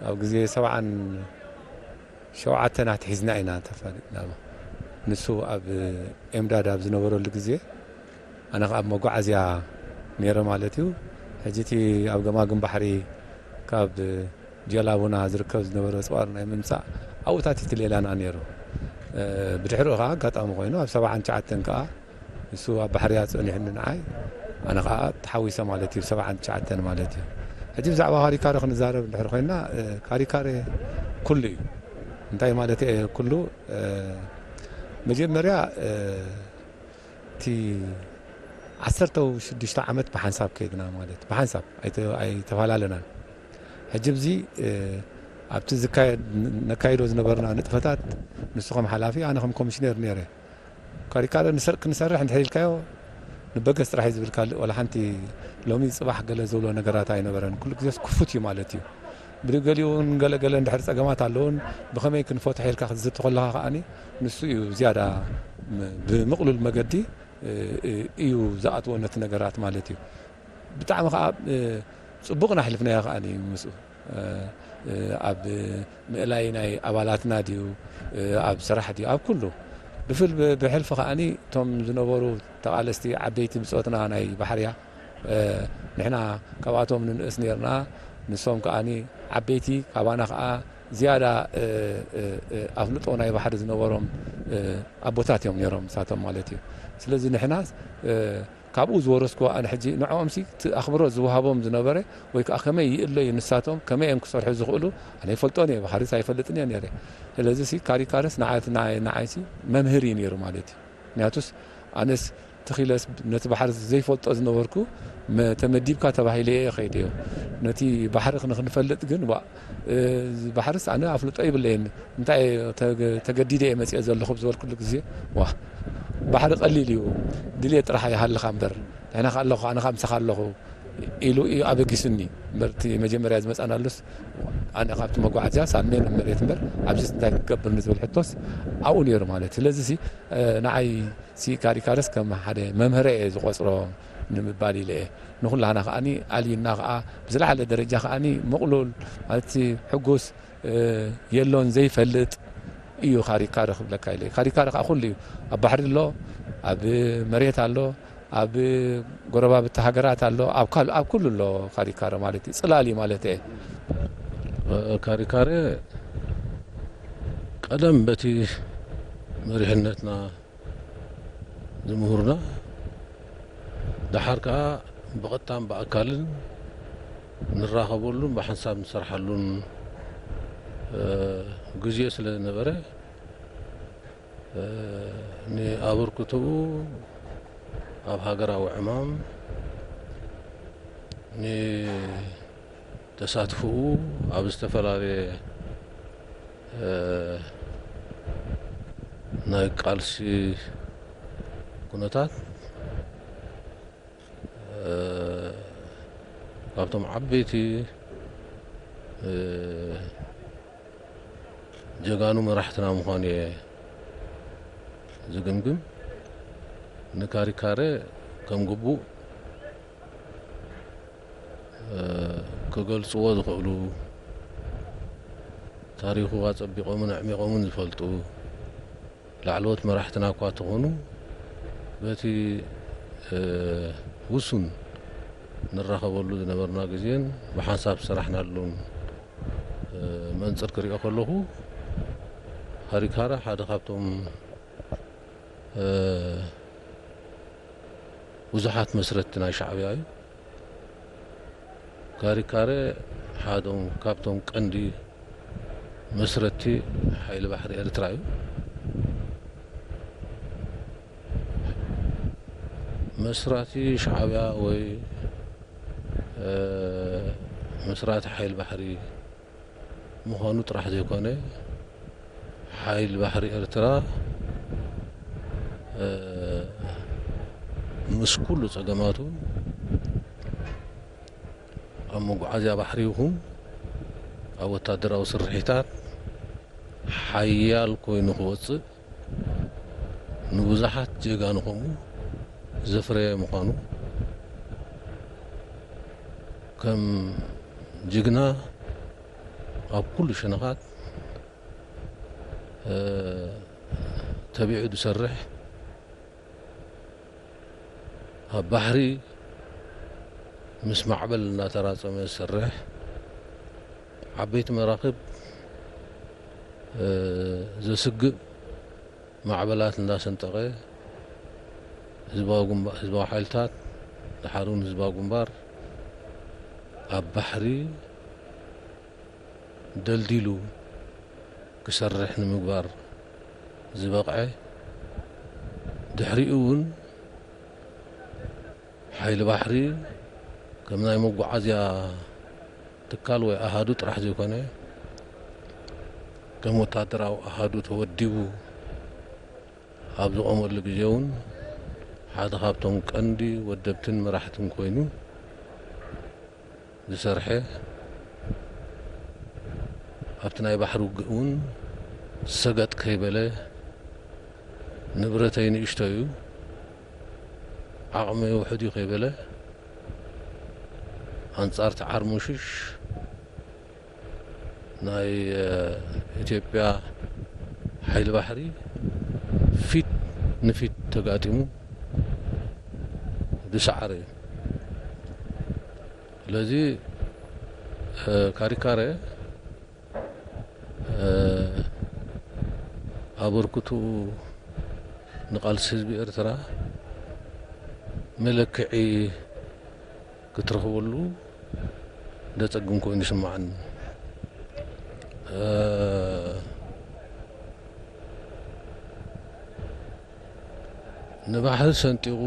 ኣብ ግዜ ሰብዓን ሸውዓተን ኣትሒዝና ኢና ተፋሊጥና። ንሱ ኣብ ኤምዳድ ኣብ ዝነበረሉ ግዜ ኣነ ከኣ ኣብ መጓዓዝያ ነይረ ማለት እዩ። ሕጂ እቲ ኣብ ገማግም ባሕሪ ካብ ጀላቡና ዝርከብ ዝነበረ ጽዋር ናይ ምምጻእ ኣብኡ ታቲት ሌላና ነይሩ። ብድሕሪኡ ከኣ ኣጋጣሚ ኮይኑ ኣብ ሰብዓን ትሽዓተን ከኣ ንሱ ኣብ ባሕርያ ጸኒሕኒ ንዓይ፣ ኣነ ከኣ ተሓዊሰ ማለት እዩ፣ ሰብዓን ትሽዓተን ማለት እዩ። ሕጂ ብዛዕባ ካሪካረ ክንዛረብ እንድሕር ኮይና፣ ካሪካረ ኩሉ እዩ። እንታይ ማለት እየ ኩሉ? መጀመርያ እቲ ዓሰርተ ሽዱሽተ ዓመት ብሓንሳብ ከይድና ማለት ብሓንሳብ ኣይተ-፣ ኣይተፈላለናን። ሕጂ ብዚ ኣብቲ ዝካየድ ነካይዶ ዝነበርና ንጥፈታት ንሱ ከም ሓላፊ ኣነ ከም ኮሚሽነር ነይረ። ካሪካረ ንሰር-፣ ክንሰርሕ እንድሕር ኢልካዮ ንበገስ ጥራሕ እዩ ዝብል ካልእ ዋላ ሓንቲ ሎሚ ጽባሕ ገለ ዝብሎ ነገራት ኣይነበረን። ኩሉ ግዜስ ክፉት እዩ ማለት እዩ። ብገሊኡ እውን ገለ ገለ እንድሕር ጸገማት ኣለውን ብኸመይ ክንፈትሖ ኢልካ ክትዝቲ ከለኻ ከኣኒ ንሱ እዩ ዝያዳ ም-፣ ብምቕሉል መገዲ እ፣ እ፣ እዩ ዝኣትዎ ነቲ ነገራት ማለት እዩ። ብጣዕሚ ከኣ እ፣ ጽቡቕ ኢና ኣሕሊፍናዮ ከኣ እዩ ምስኡ እ፣ እ፣ ኣብ ምእላይ ናይ ኣባላትና ድዩ እ፣ ኣብ ስራሕ ድዩ ኣብ ኩሉ ብፍል ብ-፣ ብሕልፊ ከኣኒ እቶም ዝነበሩ ተቓለስቲ ዓበይቲ ብጾትና ናይ ባሕርያ እ፣ ንሕና ካብኣቶም ንንእስ ነርና። ንሶም ከኣኒ ዓበይቲ ካባና ከኣ ዝያዳ እ፣ እ፣ እ፣ ኣፍልጦ ናይ ባሕሪ ዝነበሮም እ፣ ኣቦታት እዮም ነይሮም ንሳቶም ማለት እዩ። ስለዚ ንሕና እ፣ ካብኡ ዝወረስኩዎ ኣነ ሕጂ ንዕኦም ሲ እቲ ኣኽብሮት ዝወሃቦም ዝነበረ ወይ ከኣ ከመይ ይእለዩ ንሳቶም ከመይ እዮም ክሰርሑ ዝኽእሉ ኣነ ይፈልጦን እየ፣ ባሕሪስ ኣይፈልጥን እየ ነይረ። ስለዚ ሲ ካሪካርስ ንዓት-፣ ንዓይ-፣ ንዓይሲ መምህር እዩ ነይሩ ማለት እዩ። ምክንያቱስ ኣነስ ትኺለስ ነቲ ባሕሪ ዘይፈልጦ ዝነበርኩ መ-፣ ተመዲብካ ተባሂለ እየ ከይደዮ። ነቲ ባሕሪ ክን-፣ ክንፈልጥ ግን ዋ፣ እ፣ ባሕርስ ኣነ ኣፍልጦ ይብለየን። እንታይ ተገ-፣ ተገዲደ እየ መጽኤ ዘለኹ ብዝበልኩሉ ግዜ፣ ዋ፣ ባሕሪ ቀሊል እዩ፣ ድልየት ጥራሕ ይሃልኻ እምበር፣ ንሕና ከ ኣለኹ፣ ኣነ ከኣ ምሳኻ ኣለኹ ኢሉ እዩ ኣበጊሱኒ። እምበር እቲ መጀመርያ ዝመጻናሉስ፣ ኣነ ካብቲ መጓዓዝያ ሳልመየ ናብ መሬት እምበር፣ ኣብዚስ እንታይ ክገብር ንዝብል ሕቶስ ኣብኡ ነይሩ ማለት እዩ። ስለዚ ሲ፣ እ፣ ንዓይ ሲ ካሪካርስ ከም ሓደ መምህረ እየ ዝቖጽሮ ንምባል ኢለ እየ። ንኹላህና ከኣኒ ኣልዩና ከኣ ብዝለዓለ ደረጃ ከኣኒ ምቕሉል ማለት ሕጉስ እ፣ የሎን ዘይፈልጥ እዩ ካሪካረ ክብለካ ኢለ። ካሪካረ ከኣ ኩሉ እዩ። ኣብ ባሕሪ ኣሎ፣ ኣብ መሬት ኣሎ፣ ኣብ ጎረባብቲ ሃገራት ኣሎ፣ ኣብ ካል-፣ ኣብ ኩሉ ኣሎ ካሪካረ ማለት እዩ። ጽላል እዩ ማለት እየ። እ፣ ካሪካረ ቀደም በቲ መሪሕነትና ዝምህሩና፣ ደሓር ከኣ ብቐጥታን ብኣካልን ንራኸበሉን ብሓንሳብ ንሰርሓሉን፣ እ፣ ግዜ ስለ ዝነበረ፣ እ፣ ንኣበርክቶኡ ኣብ ሃገራዊ ዕማም፣ ን-፣ ተሳትፎኡ ኣብ ዝተፈላለየ፣ እ፣ ናይ ቃልሲ ኩነታት፣ እ፣ ካብቶም ዓበይቲ፣ እ፣ ጀጋኑ መራሕትና ምዃኑ እየ ዝግምግም። ንካሪካረ ከም ግቡእ እ፣ ክገልጽዎ ዝኽእሉ፣ ታሪኹ ኣጸቢቖምን ኣዕሚቖምን ዝፈልጡ ላዕለዎት መራሕትና እኳ እንተኾኑ፣ በቲ፣ እ፣ ውሱን ንራኸበሉ ዝነበርና ግዜን ብሓንሳብ ዝሰራሕናሉን፣ እ፣ መንጽር ክሪኦ ከለኹ፣ ካሪካረ ሓደ ካብቶም፣ እ፣ ብዙሓት መስረትቲ ናይ ሻዕብያ እዩ። ካሪካረ ሓዶም ካብቶም ቀንዲ መስረትቲ ሓይሊ ባሕሪ ኤርትራ እዩ። መስራቲ ሻዕብያ ወይ፣ እ፣ መስራቲ ሓይሊ ባሕሪ ምዃኑ ጥራሕ ዘይኮነ፣ ሓይሊ ባሕሪ ኤርትራ፣ እ፣ ምስ ኩሉ ጸገማቱ ኣብ መጓዓዝያ ባሕሪ ይኹን ኣብ ወታደራዊ ስርሒታት ሓያል ኮይኑ ክወጽእ ንብዙሓት ጀጋኑ ከምኡ ዘፍረየ ምዃኑ ከም ጅግና ኣብ ኩሉ ሸነኻት ተቢዑ ዝሰርሕ፣ ኣብ ባሕሪ ምስ ማዕበል እናተራጸመ ዝሰርሕ፣ ዓበይቲ መራኽብ ዘስግእ ማዕበላት እንዳሰንጠቐ ህዝባዊ ግንባ-፣ ህዝባዊ ሓይልታት፣ ድሓር እውን ህዝባዊ ግንባር ኣብ ባሕሪ ደልዲሉ ክሰርሕ ንምግባር ዝበቕዐ፣ ድሕሪኡ እውን ሓይሊ ባሕሪ ከም ናይ መጓዓዝያ ትካል ወይ ኣሃዱ ጥራሕ ዘይኮነ፣ ከም ወታደራዊ ኣሃዱ ተወዲቡ ኣብ ዝቖመሉ ግዜ እውን ሓደ ካብቶም ቀንዲ ወደብትን መራሕትን ኮይኑ ዝሰርሐ፣ ኣብቲ ናይ ባሕሪ ውግእ እውን ሰገጥ ከይበለ፣ ንብረተይ ንእሽቶ እዩ፣ ዓቕመይ ውሑድ እዩ ከይበለ፣ ኣንጻር ተዓርሙሽሽ ናይ፣ እ፣ ኢትዮጵያ ሓይሊ ባሕሪ ፊት ንፊት ተጋጢሙ ዝሰዓረ እዩ። ስለዚ፣ እ፣ ካሪካረ፣ እ፣ ኣበርክትኡ ንቃልሲ ህዝቢ ኤርትራ መለክዒ ክትረኽበሉ ዘጸግም ኮይኑ ይስምዓኒ። እ፣ ንባሕሪ ሰንጢቑ፣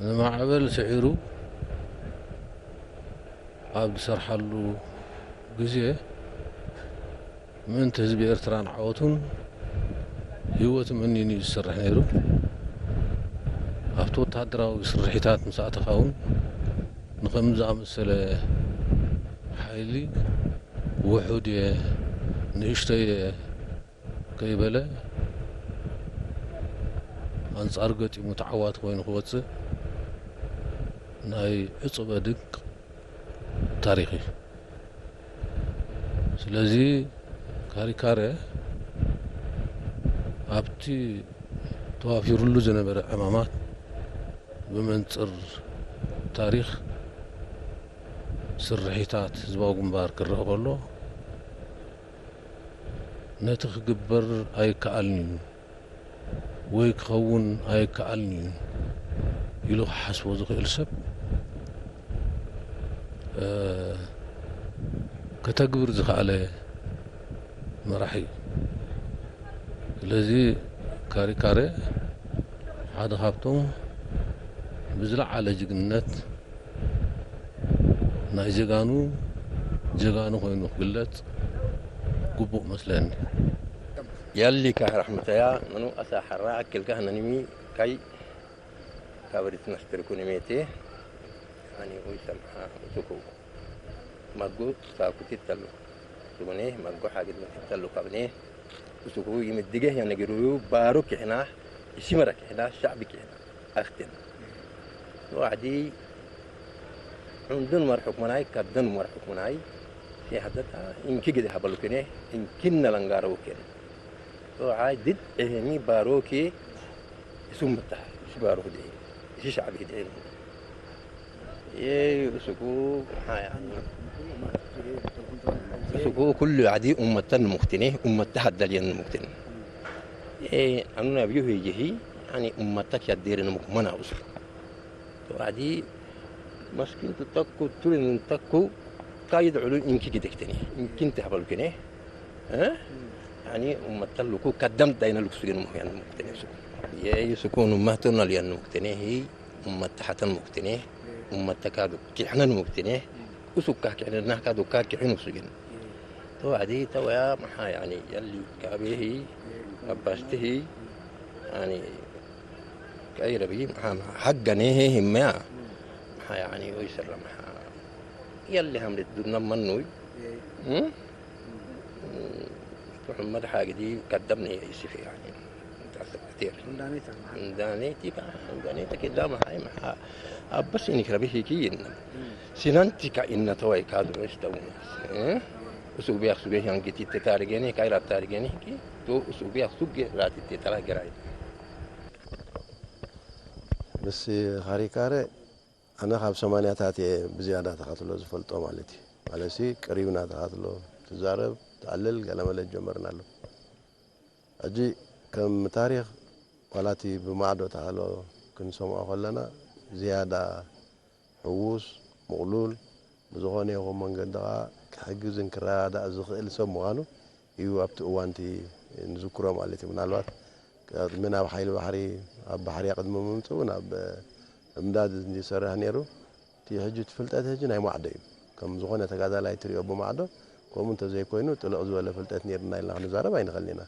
ንማዕበል ስዒሩ ኣብ ዝሰርሓሉ ግዜ፣ ምእንቲ ህዝቢ ኤርትራን ዓወቱን ህይወቱ መኒኑ እዩ ዝሰርሕ ነይሩ። ኣብቲ ወተሃደራዊ ስርሒታት ምስ ኣተኻ እውን፣ ንኸምዚ ዝኣመሰለ ሓይሊ ውሑድ እየ፣ ንእሽቶ እየ ከይበለ፣ ኣንጻር ገጢሙ ተዓዋቲ ኮይኑ ክወጽእ ናይ ዕጹበ ድንቅ ታሪኽ እዩ። ስለዚ ካሪካረ ኣብቲ ተዋፊሩሉ ዝነበረ ዕማማት ብመንጽር ታሪኽ ስርሒታት ህዝባዊ ግንባር ክረአ ከሎ፣ ነቲ ክግበር ኣይከኣልን እዩ ወይ ክኸውን ኣይከኣልን እዩ ኢሉ ክሓስቦ ዝኽእል ሰብ፣ እ፣ ከተግብር ዝኸኣለ መራሒ እዩ። ስለዚ ካሪካረ ሓደ ካብቶም ብዝለዓለ ጅግንነት ናይ ጀጋኑ ጀጋኑ ኮይኑ ክግለጽ ግቡእ መስለኒ። Yalli ka rahmataya nanu asa harra akil ka hananimi kai kabrit nastirku nimete ani uy samha usuku. Maggu sakutit talu. Tugune maggu hagit matit talu kabne. Usuku yimiddige ya negiru baru kihna, isimara kihna, sha'bi kihna. Akhtin. Wa'di hundun mar hukmanai, kaddun mar hukmanai. Si haddata inki gidi habalu kene, inkin nalangara uken. Wa'di dit ehmi baru ki isum bata, isi baru di, isi sha'bi di. Ee, usuku, ha, yani. Usuku kullu adi ummatan muktini, ummata haddaliyan muktini. Ee, anu nabiyu hijihi, yani ummata kiyaddirin mukmana usuku. To adi maskin tu takku, turin takku, kayid ulu inki gidektini, inkin tahbal kini. Eh? Yani ummata luku kaddam dayna luku sugin muhyan muktini usuku. Ye, usuku ummatan aliyan muktini hi. Ummata hatan muktine, ummata kadu kihnan muktine, usuk ka kihnan nah kadu ka kihin usugin. To adi tawaya maha yani yalli kabehi, abbastihi, yani kai rabi maha haggane he himma. Maha yani oy sirra maha. Yalli hamlet dunna mannuy. Hmm? Muhammad hagidi kaddamne isifi yani. Tasir katir. Hundanita. Hundaniti ba, hundanita kidama hay maha. Abbas ini karabi hiki yin. Sinantika inna tawai kadu resta unas. Eh? Usu biya suge yang giti te tarigeni, kaira tarigeni ki. Tu usu biya suge rati te tarigeni. Misi harikare, ana kab samania tati biziyada takatlo zufalto maleti. Malesi, kariuna takatlo, tizarab, ta'allil, galamale jomarnalo. ሕጂ ከም ታሪኽ ዋላ እቲ ብማዕዶ ተሃሎ ክንሰምዖ ከለና ዝያዳ ሕዉስ፣ ምቕሉል፣ ብዝኾነ ይኹን መንገዲ ኸኣ ክሕግዝን ክረዳዳእ ዝኽእል ሰብ ምዃኑ እዩ ኣብቲ እዋን እቲ ንዝክሮ ማለት እዩ። ምናልባት ቅድሚ ናብ ሓይሊ ባሕሪ ኣብ ባሕርያ ቅድሚ ምምጽኡ ናብ እምዳድ ዝሰርሕ ነይሩ። እቲ ሕጂ እቲ ፍልጠት ሕጂ ናይ ማዕዶ እዩ። ከም ዝኾነ ተጋዳላይ ትሪኦ ብማዕዶ፣ ከምኡ እንተዘይኮይኑ ጥልቕ ዝበለ ፍልጠት ነይርና ኢልና ክንዛረብ ኣይንኽእልን ኢና።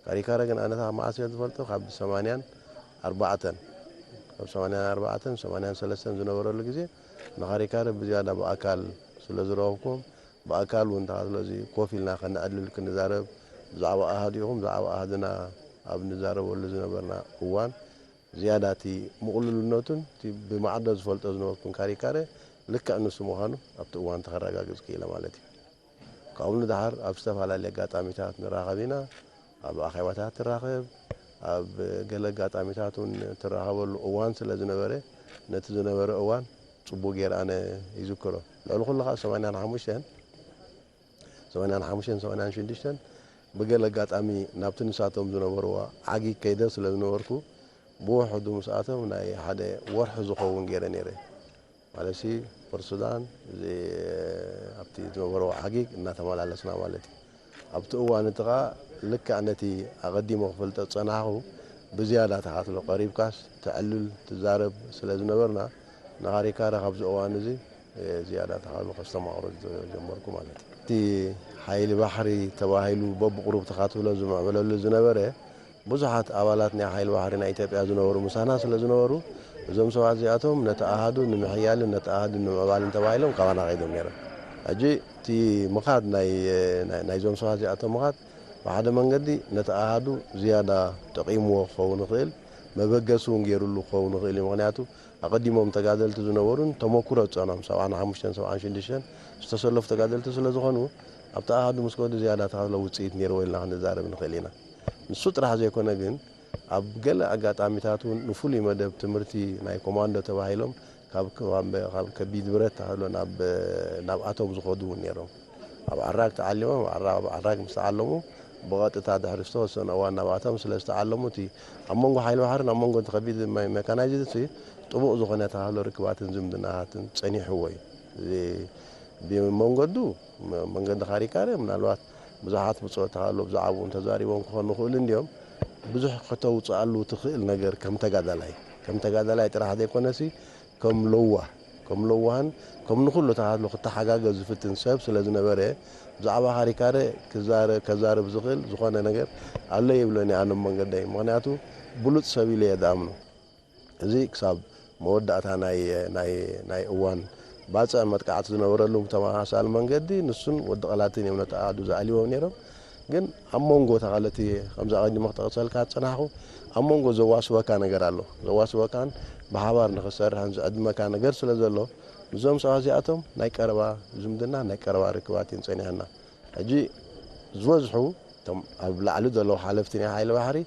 ካሪካረ ግን ኣነታ መዓስ እየ ዝፈልጦ፣ ካብ ሰማንያን ኣርባዕተን፣ ካብ ሰማንያን ኣርባዕተን፣ ሰማንያን ሰለስተን ዝነበረሉ ግዜ ንኻሪካረ ብዝያዳ ብኣካል ስለ ዝረኸብኩም፣ ብኣካል እውን ተኻትሎ እዚ ኮፍ ኢልና ከነዕልል ክንዛረብ፣ ብዛዕባ ኣሃዱ ይኹን ብዛዕባ ኣሃድና ኣብ ንዛረበሉ ዝነበርና እዋን፣ ዝያዳ እቲ ምቕሉልነቱን እቲ ብማዕዶ ዝፈልጦ ዝነበርኩን ካሪካረ ልክዕ ንሱ ምዃኑ ኣብቲ እዋን ተኸረጋግጽ ክኢለ ማለት እዩ። ካብኡ ንደሓር ኣብ ዝተፈላለየ ኣጋጣሚታት ንራኸብ ኢና። ኣብ ኣኼባታት ትራኸብ፣ ኣብ ገለ ኣጋጣሚታት እውን ትራኸበሉ እዋን ስለ ዝነበረ፣ ነቲ ዝነበረ እዋን ጽቡቕ ገይረ ኣነ ይዝክሮ። ልዕሊ ኩሉ ኸዓ ሰማንያን ሓሙሽተን፣ ሰማንያን ሓሙሽተን፣ ሰማንያን ሽዱሽተን ብገለ ኣጋጣሚ ናብቲ ንሳቶም ዝነበርዋ ዓጊግ ከይደ ስለ ዝነበርኩ፣ ብውሕዱ ምስኣቶም ናይ ሓደ ወርሒ ዝኸውን ገይረ ነይረ። ማለትሲ ፖርት ሱዳን፣ እዚ፣ ኣብቲ ዝነበርዎ ዓጊግ እናተመላለስና ማለት እዩ። ኣብቲ እዋን እቲ ኸኣ ልክዕ ነቲ ኣቐዲሞ ክፈልጦ ዝጸናሕኹ ብዝያዳ ተኻትሎ ቀሪብካስ ተዕልል ትዛረብ ስለ ዝነበርና፣ ንኻሪካረ ካብዚ እዋን እዚ፣ እ፣ ዝያዳ ተኻትሎ ከስተማቕሮ ዝጀመርኩ ማለት እዩ። እቲ ሓይሊ ባሕሪ ተባሂሉ በብቁሩብ ተኻትሎ ዝምዕብለሉ ዝነበረ ብዙሓት ኣባላት ናይ ሓይሊ ባሕሪ ናይ ኢትዮጵያ ዝነበሩ ምሳና ስለ ዝነበሩ፣ እዞም ሰባት እዚኣቶም ነቲ ኣሃዱ ንምሕያልን ነቲ ኣሃዱ ንምዕባልን ተባሂሎም ካባና ከይዶም ነይሮም። ሕጂ እቲ ምኻድ ናይ፣ ናይ፣ ናይዞም ሰባት እዚኣቶም ምኻድ ብሓደ መንገዲ ነቲ ኣሃዱ ዝያዳ ጠቒምዎ ክኸውን ይኽእል፣ መበገሲ እውን ገይሩሉ ክኸውን ይኽእል እዩ። ምኽንያቱ ኣቐዲሞም ተጋደልቲ ዝነበሩን ተመኩሮ ዝጸንሖም ሰብዓን ሓሙሽተን ሰብዓን ሽዱሽተን ዝተሰለፉ ተጋደልቲ ስለ ዝኾኑ፣ ኣብቲ ኣሃዱ ምስ ከዱ ዝያዳ ተኻትሎ ውጽኢት ነይርዎ ኢልና ክንዛረብ ንኽእል ኢና። ንሱ ጥራሕ ዘይኮነ ግን፣ ኣብ ገለ ኣጋጣሚታት እውን ንፍሉይ መደብ ትምህርቲ ናይ ኮማንዶ ተባሂሎም ካብ ከባቢ፣ ካብ ከቢድ ብረት ተሃሎ ናብ፣ ናብ ኣቶም ዝኸዱ እውን ነይሮም። ኣብ ዓራግ ተዓሊሞም፣ ኣብ ዓራ-፣ ኣብ ዓራግ ምስ ተዓለሙ፣ ብቐጥታ ድሕሪ ዝተወሰነ እዋን ናብ ኣቶም ስለ ዝተዓለሙ፣ እቲ ኣብ መንጎ ሓይሊ ባሕርን ኣብ መንጎ እቲ ከቢድ መ-፣ ሜካናይዝድ እቲ ጥቡቕ ዝኾነ ተሃሎ ርክባትን ዝምድናታትን ጸኒሕዎ እዩ። እዚ ብመንገዱ፣ መ-፣ መንገዲ ካሪካረ ምናልባት ብዙሓት ብጾት ተሃሎ ብዛዕባኡ ተዛሪቦም ክኾኑ ይኽእሉ እንድዮም። ብዙሕ ከተውጽኣሉ ትኽእል ነገር ከም ተጋዳላይ፣ ከም ተጋዳላይ ጥራሕ ዘይኮነሲ፣ ከም ለዋህ፣ ከም ለዋህን ከም ንኹሉ ተሃሎ ክተሓጋገዝ ዝፍትን ሰብ ስለ ዝነበረ፣ ብዛዕባ ካሪካረ ክዛረ-፣ ከዛርብ ዝኽእል ዝኾነ ነገር ኣሎ ይብለኒ ኣነ መንገደይ። ምኽንያቱ ብሉጽ ሰብ ኢለ እየ ዝኣምኖ። እዚ ክሳብ መወዳእታ ናይ፣ ናይ፣ ናይ እዋን ባጽዕ መጥቃዕቲ ዝነበረሉ ብተመሳሳሊ መንገዲ ንሱን ወዲ ቐላትን እዮም ነቲ ኣሃዱ ዝኣልይዎም ነይሮም። ግን ኣብ መንጎ ተቓለቲ፣ ከምዚ ኣቐዲመ ክጠቕሰልካ ዝጸናሕኩ፣ ኣብ መንጎ ዘዋስወካ ነገር ኣሎ። ዘዋስወካን ብሓባር ንኽትሰርሕን ዝዕድመካ ነገር ስለ ዘሎ፣ ምስዞም ሰባት እዚኣቶም ናይ ቀረባ ዝምድና፣ ናይ ቀረባ ርክባት እየን ጸኒሐና። ሕጂ ዝበዝሑ እቶም ኣብ ላዕሊ ዘለዉ ሓለፍቲ ናይ ሓይሊ ባሕሪ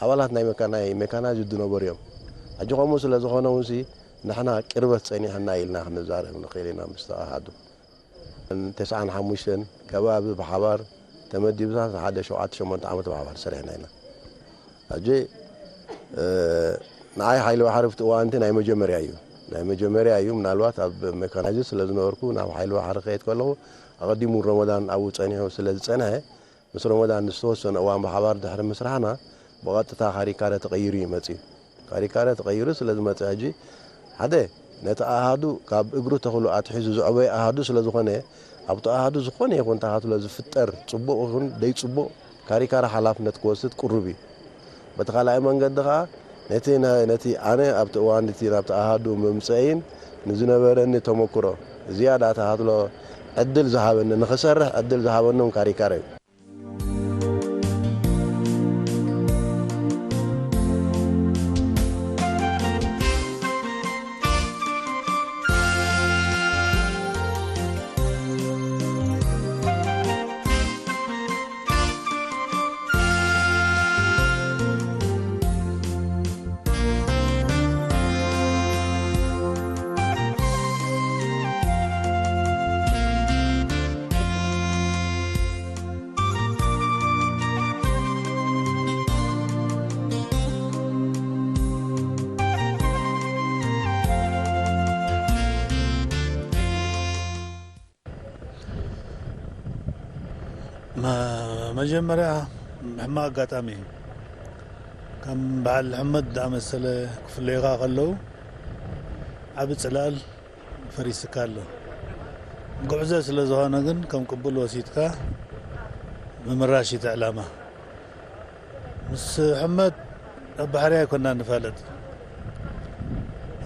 ኣባላት ናይ መካ-፣ ናይ ሜካናይዝድ ዝነበሩ እዮም። ሕጂ ከምኡ ስለ ዝኾነ እውንሲ ንሕና ቅርበት ጸኒሕና ኢልና ክንዛረብ ንኽእል ኢና ምስቲ ኣሃዱ። ተስዓን ሓሙሽተን ከባቢ ብሓባር ተመዲብና ሓደ ሸውዓተ ሸሞንተ ዓመት ብሓባር ሰሪሕና ኢና። ሕጂ፣ እ፣ ንዓይ ሓይሊ ባሕሪ ኣብቲ እዋን እቲ ናይ መጀመርያ እዩ። ናይ መጀመርያ እዩ። ምናልባት ኣብ ሜካናይዝድ ስለ ዝነበርኩ ናብ ሓይሊ ባሕሪ ክኸይድ ከለኹ ኣቐዲሙ ረመዳን ኣብኡ ጸኒሑ ስለ ዝጸንሐ፣ ምስ ረመዳን ንዝተወሰነ እዋን ብሓባር ድሕሪ ምስራሕና፣ ብቐጥታ ካሪካረ ተቐይሩ እዩ መጺኡ። ካሪካረ ተቐይሩ ስለ ዝመጸ፣ ሕጂ ሓደ ነቲ ኣሃዱ ካብ እግሩ ተኽሉ ኣትሒዙ ዘዕበየ ኣሃዱ ስለ ዝኾነ፣ ኣብቲ ኣሃዱ ዝኾነ ይኹን ተኻትሎ ዝፍጠር ጽቡቕ ይኹን ደይጽቡቕ፣ ካሪካረ ሓላፍነት ክወስድ ቅሩብ እዩ። በቲ ካልኣይ መንገዲ ኸኣ፣ ነቲ ነ-፣ ነቲ ኣነ ኣብቲ እዋን እቲ ናብቲ ኣሃዱ ምምጸእን ንዝነበረኒ ተመክሮ ዝያዳ ተኻትሎ ዕድል ዝሃበኒ፣ ንኽሰርሕ ዕድል ዝሃበኒ እውን ካሪካረ እዩ። መ-፣ መጀመርያ ሕማቕ ኣጋጣሚ እዩ። ከም በዓል ሕመድ ዝኣመሰለ ክፍለዩኻ ከለዉ ዓቢ ጽላል ፈሪስካ ኣሎ። ጉዕዞ ስለ ዝኾነ ግን ከም ቅቡል ወሲድካ ምምራሽ እቲ ዕላማ። ምስ ሕመድ ኣብ ባሕሪ ኣይኮና ንፋለጥ፣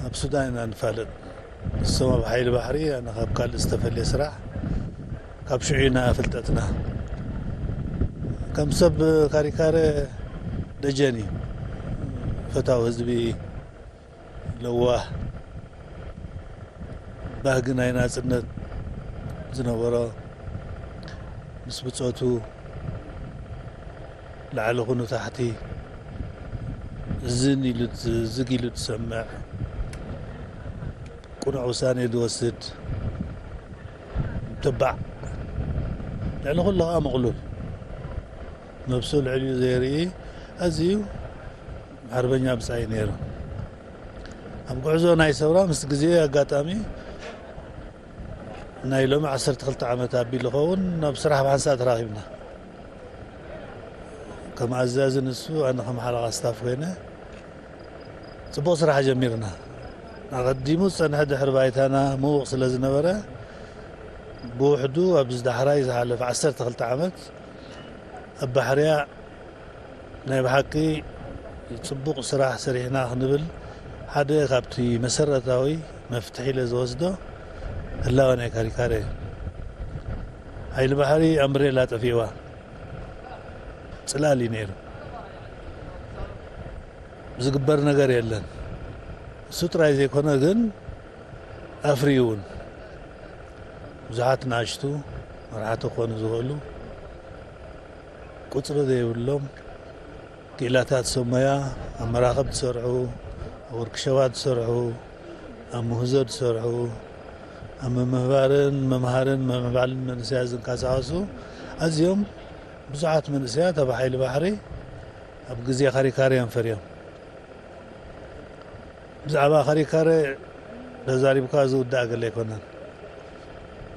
ኣብ ሱዳን ኢና ንፋለጥ። ንሶም ኣብ ሓይሊ ባሕሪ፣ ኣነ ካብ ካልእ ዝተፈልየ ስራሕ፣ ካብ ሽዑ ኢና ፍልጠትና። ከም ሰብ ካሪካረ ደጀን እዩ፣ ፈታው ህዝቢ፣ ለዋህ፣ ባህጊ ናይ ናጽነት ዝነበሮ፣ ምስ ብጾቱ ላዕሊ ኩኑ ታሕቲ ዝን ኢሉ ዝ-፣ ዝግ ኢሉ ዝሰምዕ፣ ቅኑዕ ውሳኔ ዝወስድ፣ ተባዕ፣ ልዕሊ ኩሉ ኸኣ ምቕሉል፣ ነብሱ ልዕሊኡ ዘይርኢ ኣዝዩ ሓርበኛ ብጻይ ነይሩ። ኣብ ጉዕዞ ናይ ሰውራ ምስ ግዜ ኣጋጣሚ ናይ ሎሚ ዓሰርተ ክልተ ዓመት ኣቢሉ ኸውን ናብ ስራሕ ብሓንሳእ ተራኺብና። ከም ኣዛዚ ንሱ፣ ኣነ ከም ሓለቓ ስታፍ ኮይነ ጽቡቕ ስራሕ ጀሚርና። ኣቐዲሙ ዝጸንሐ ድሕሪ ባይታና ምዉቕ ስለ ዝነበረ፣ ብውሕዱ ኣብዚ ዳሕራይ ዝሓለፈ ዓሰርተ ክልተ ዓመት ኣብ ባሕርያ ናይ ብሓቂ ጽቡቕ ስራሕ ሰሪሕና ክንብል ሓደ ካብቲ መሰረታዊ መፍትሒ ኢለ ዝወስዶ ህላወ ናይ ካሪካረ እዩ። ሓይሊ ባሕሪ ኣምብሬላ ጠፊእዋ ጽላል እዩ ነይሩ። ዝግበር ነገር የለን። እሱ ጥራይ ዘይኮነ ግን ኣፍርዩ እውን ብዙሓት ንኣሽቱ መራሕቲ ክኾኑ ዝኽእሉ ቁጽሪ ዘይብሎም ክኢላታት ሰብ ሞያ ኣብ መራኽብ ዝሰርሑ፣ ኣብ ወርክሾባት ዝሰርሑ፣ ኣብ ምህዞ ዝሰርሑ፣ ኣብ ምምህባርን ምምሃርን ምምዕባልን መንእሰያት ዝንቀሳቐሱ ኣዝዮም ብዙሓት መንእሰያት ኣብ ሓይሊ ባሕሪ ኣብ ግዜ ካሪካረ እዮም ፈርዮም። ብዛዕባ ካሪካረ ተዛሪብካ ዝውዳእ ገለ ኣይኮነን።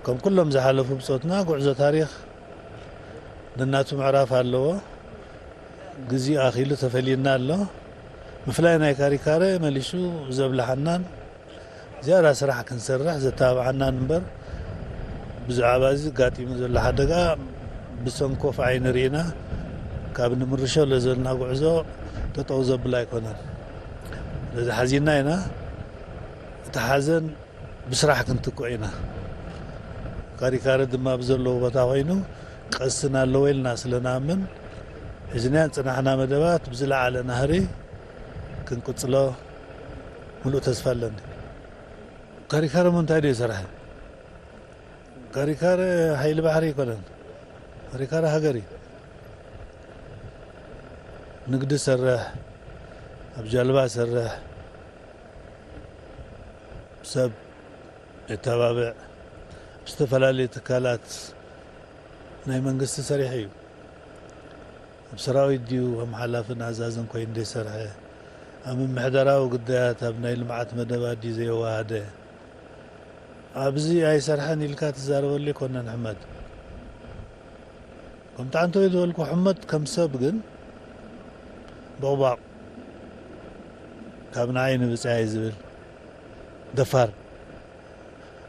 ከም ኩሎም ዝሓለፉ ብጾትና፣ ጉዕዞ ታሪኽ ነናቱ ምዕራፍ ኣለዎ። ግዜኡ ኣኺሉ ተፈልዩና ኣሎ። ምፍላይ ናይ ካሪካረ መሊሱ ዘብልሓናን ዝያዳ ስራሕ ክንሰርሕ ዘተባብዓናን እምበር፣ ብዛዕባ እዚ ኣጋጢሙ ዘሎ ሓደጋ ብሰንኮፍ ዓይኒ ርኢና ካብ ንምርሾ ለዘልና ጉዕዞ ጠጠው ዘብል ኣይኮነን። ስለዚ ሓዚንና ኢና። እቲ ሓዘን ብስራሕ ክንትክኦ ኢና። ካሪካረ ድማ ብዘለዎ ቦታ ኮይኑ ክቐስን ኣለዎ ኢልና ስለ ንኣምን፣ ሒዝናዮ ዝጸናሕና መደባት ብዝለዓለ ናህሪ ክንቅጽሎ ምሉእ ተስፋ ኣለኒ። ካሪካረ እሞ እንታይ ድዩ ዝሰርሐ? ካሪካረ ሓይሊ ባሕሪ ኣይኮነን። ካሪካረ ሃገር እዩ። ንግዲ ዝሰርሕ፣ ኣብ ጃልባ ዝሰርሕ፣ ሰብ የተባብዕ፣ ኣብ ዝተፈላለዩ ትካላት ናይ መንግስቲ ሰሪሑ እዩ። ኣብ ሰራዊት ድዩ ከም ሓላፍን ኣዛዝን ኮይኑ ዘይሰርሐ? ኣብ ምምሕዳራዊ ጉዳያት፣ ኣብ ናይ ልምዓት መደባት ድዩ ዘየወሃደ? ኣብዚ ኣይሰርሐን ኢልካ ትዛረበሉ ኣይኮነን ሕመድ። ከምቲ ዓንተወይ ዝበልኩ፣ ሕመድ ከም ሰብ ግን ቦቕቧቕ፣ ካብ ንዓይ ንብጻይ ዝብል፣ ደፋር፣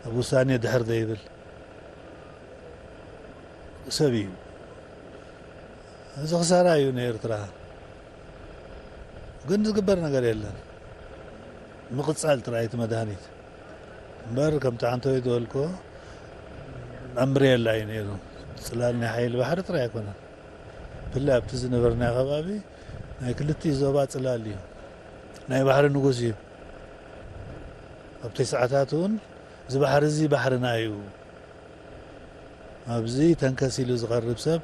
ኣብ ውሳኔ ድሕር ዘይብል ሰብ እዩ። እዚ ክሳራ እዩ ንኤርትራ። ግን ዝግበር ነገር የለን። ምቕጻል ጥራይ እቲ መድሃኒት። እምበር ከምቲ ዓንተወይ ዝበልክዎ ኣምብሬላ እዩ ነይሩ። ጽላል ናይ ሓይሊ ባሕሪ ጥራይ ኣይኮነን። ብፍላይ ኣብቲ ዝነበርናዮ ከባቢ ናይ ክልቲኡ ዞባ ጽላል እዩ። ናይ ባሕሪ ንጉስ እዩ። ኣብ ተስዓታት እውን እዚ ባሕሪ እዚ ባሕርና እዩ። ኣብዚ ተንከስ ኢሉ ዝቐርብ ሰብ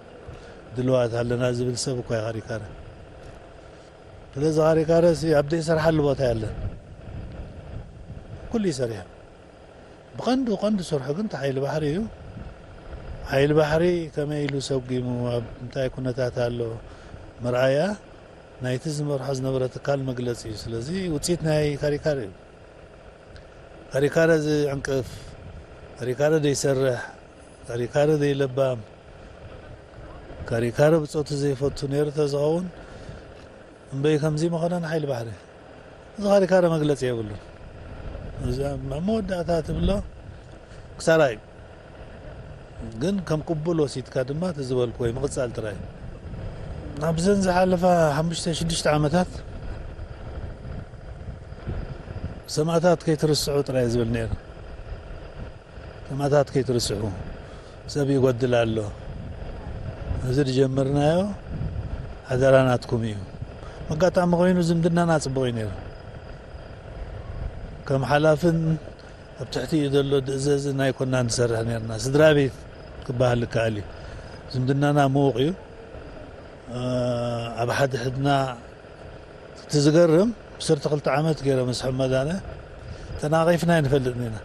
ድልዋት ኣለና ዝብል ሰብ እኳ እዩ ካሪካረ። ስለዚ ካሪካረ ሲ ኣብ ዘይሰርሓሉ ቦታ የለን። ኩሉ እዩ ሰሪሑ። ብቐንዱ፣ ቀንዱ ስርሑ ግን እቲ ሓይሊ ባሕሪ እዩ። ሓይሊ ባሕሪ ከመይ ኢሉ ሰጒሙ፣ ኣብ እንታይ ኩነታት ኣሎ፣ መርኣያ ናይቲ ዝመርሖ ዝነበረ ትካል መግለጺ እዩ። ስለዚ ውጽኢት ናይ ካሪካረ እዩ። ካሪካረ ዝዕንቅፍ፣ ካሪካረ ዘይሰርሕ፣ ካሪካረ ዘይለባም፣ ካሪካረ ብጾቱ ዘይፈቱ ነይሩ ተዝኸውን እምበይ ከምዚ መኾነ ንሓይሊ ባሕሪ። እዚ ካሪካረ መግለጺ የብሉን። እዚ ኣብ መወዳእታ ትብሎ ክሳራ እዩ። ግን ከም ቅቡል ወሲድካ ድማ እቲ ዝበልኩ ወይ ምቕጻል ጥራይ። ኣብዘን ዝሓለፋ ሓሙሽተ ሽዱሽተ ዓመታት ሰማእታት ከይትርስዑ ጥራይ ዝብል ነይሩ። ሰማእታት ከይትርስዑ፣ ሰብ ይጎድል ኣሎ። እዚ ዝጀመርናዮ ሓደራ ናትኩም እዩ። መጋጣሚ ኮይኑ ዝምድናና ጽቡቕ እዩ ነይሩ። ከም ሓላፍን ኣብ ትሕቲኡ ዘሎ ዝእዘዝን ኣይኮናን ንሰርሕ ነርና። ስድራ ቤት ክበሃል ይከኣል እዩ። ዝምድናና ምዉቕ እዩ። እ፣ ኣብ ሓድሕድና እቲ ዝገርም ዓሰርተ ክልተ ዓመት ገይረ ምስ ሕመዳነ ተናቒፍና ኣይንፈልጥን ኢና።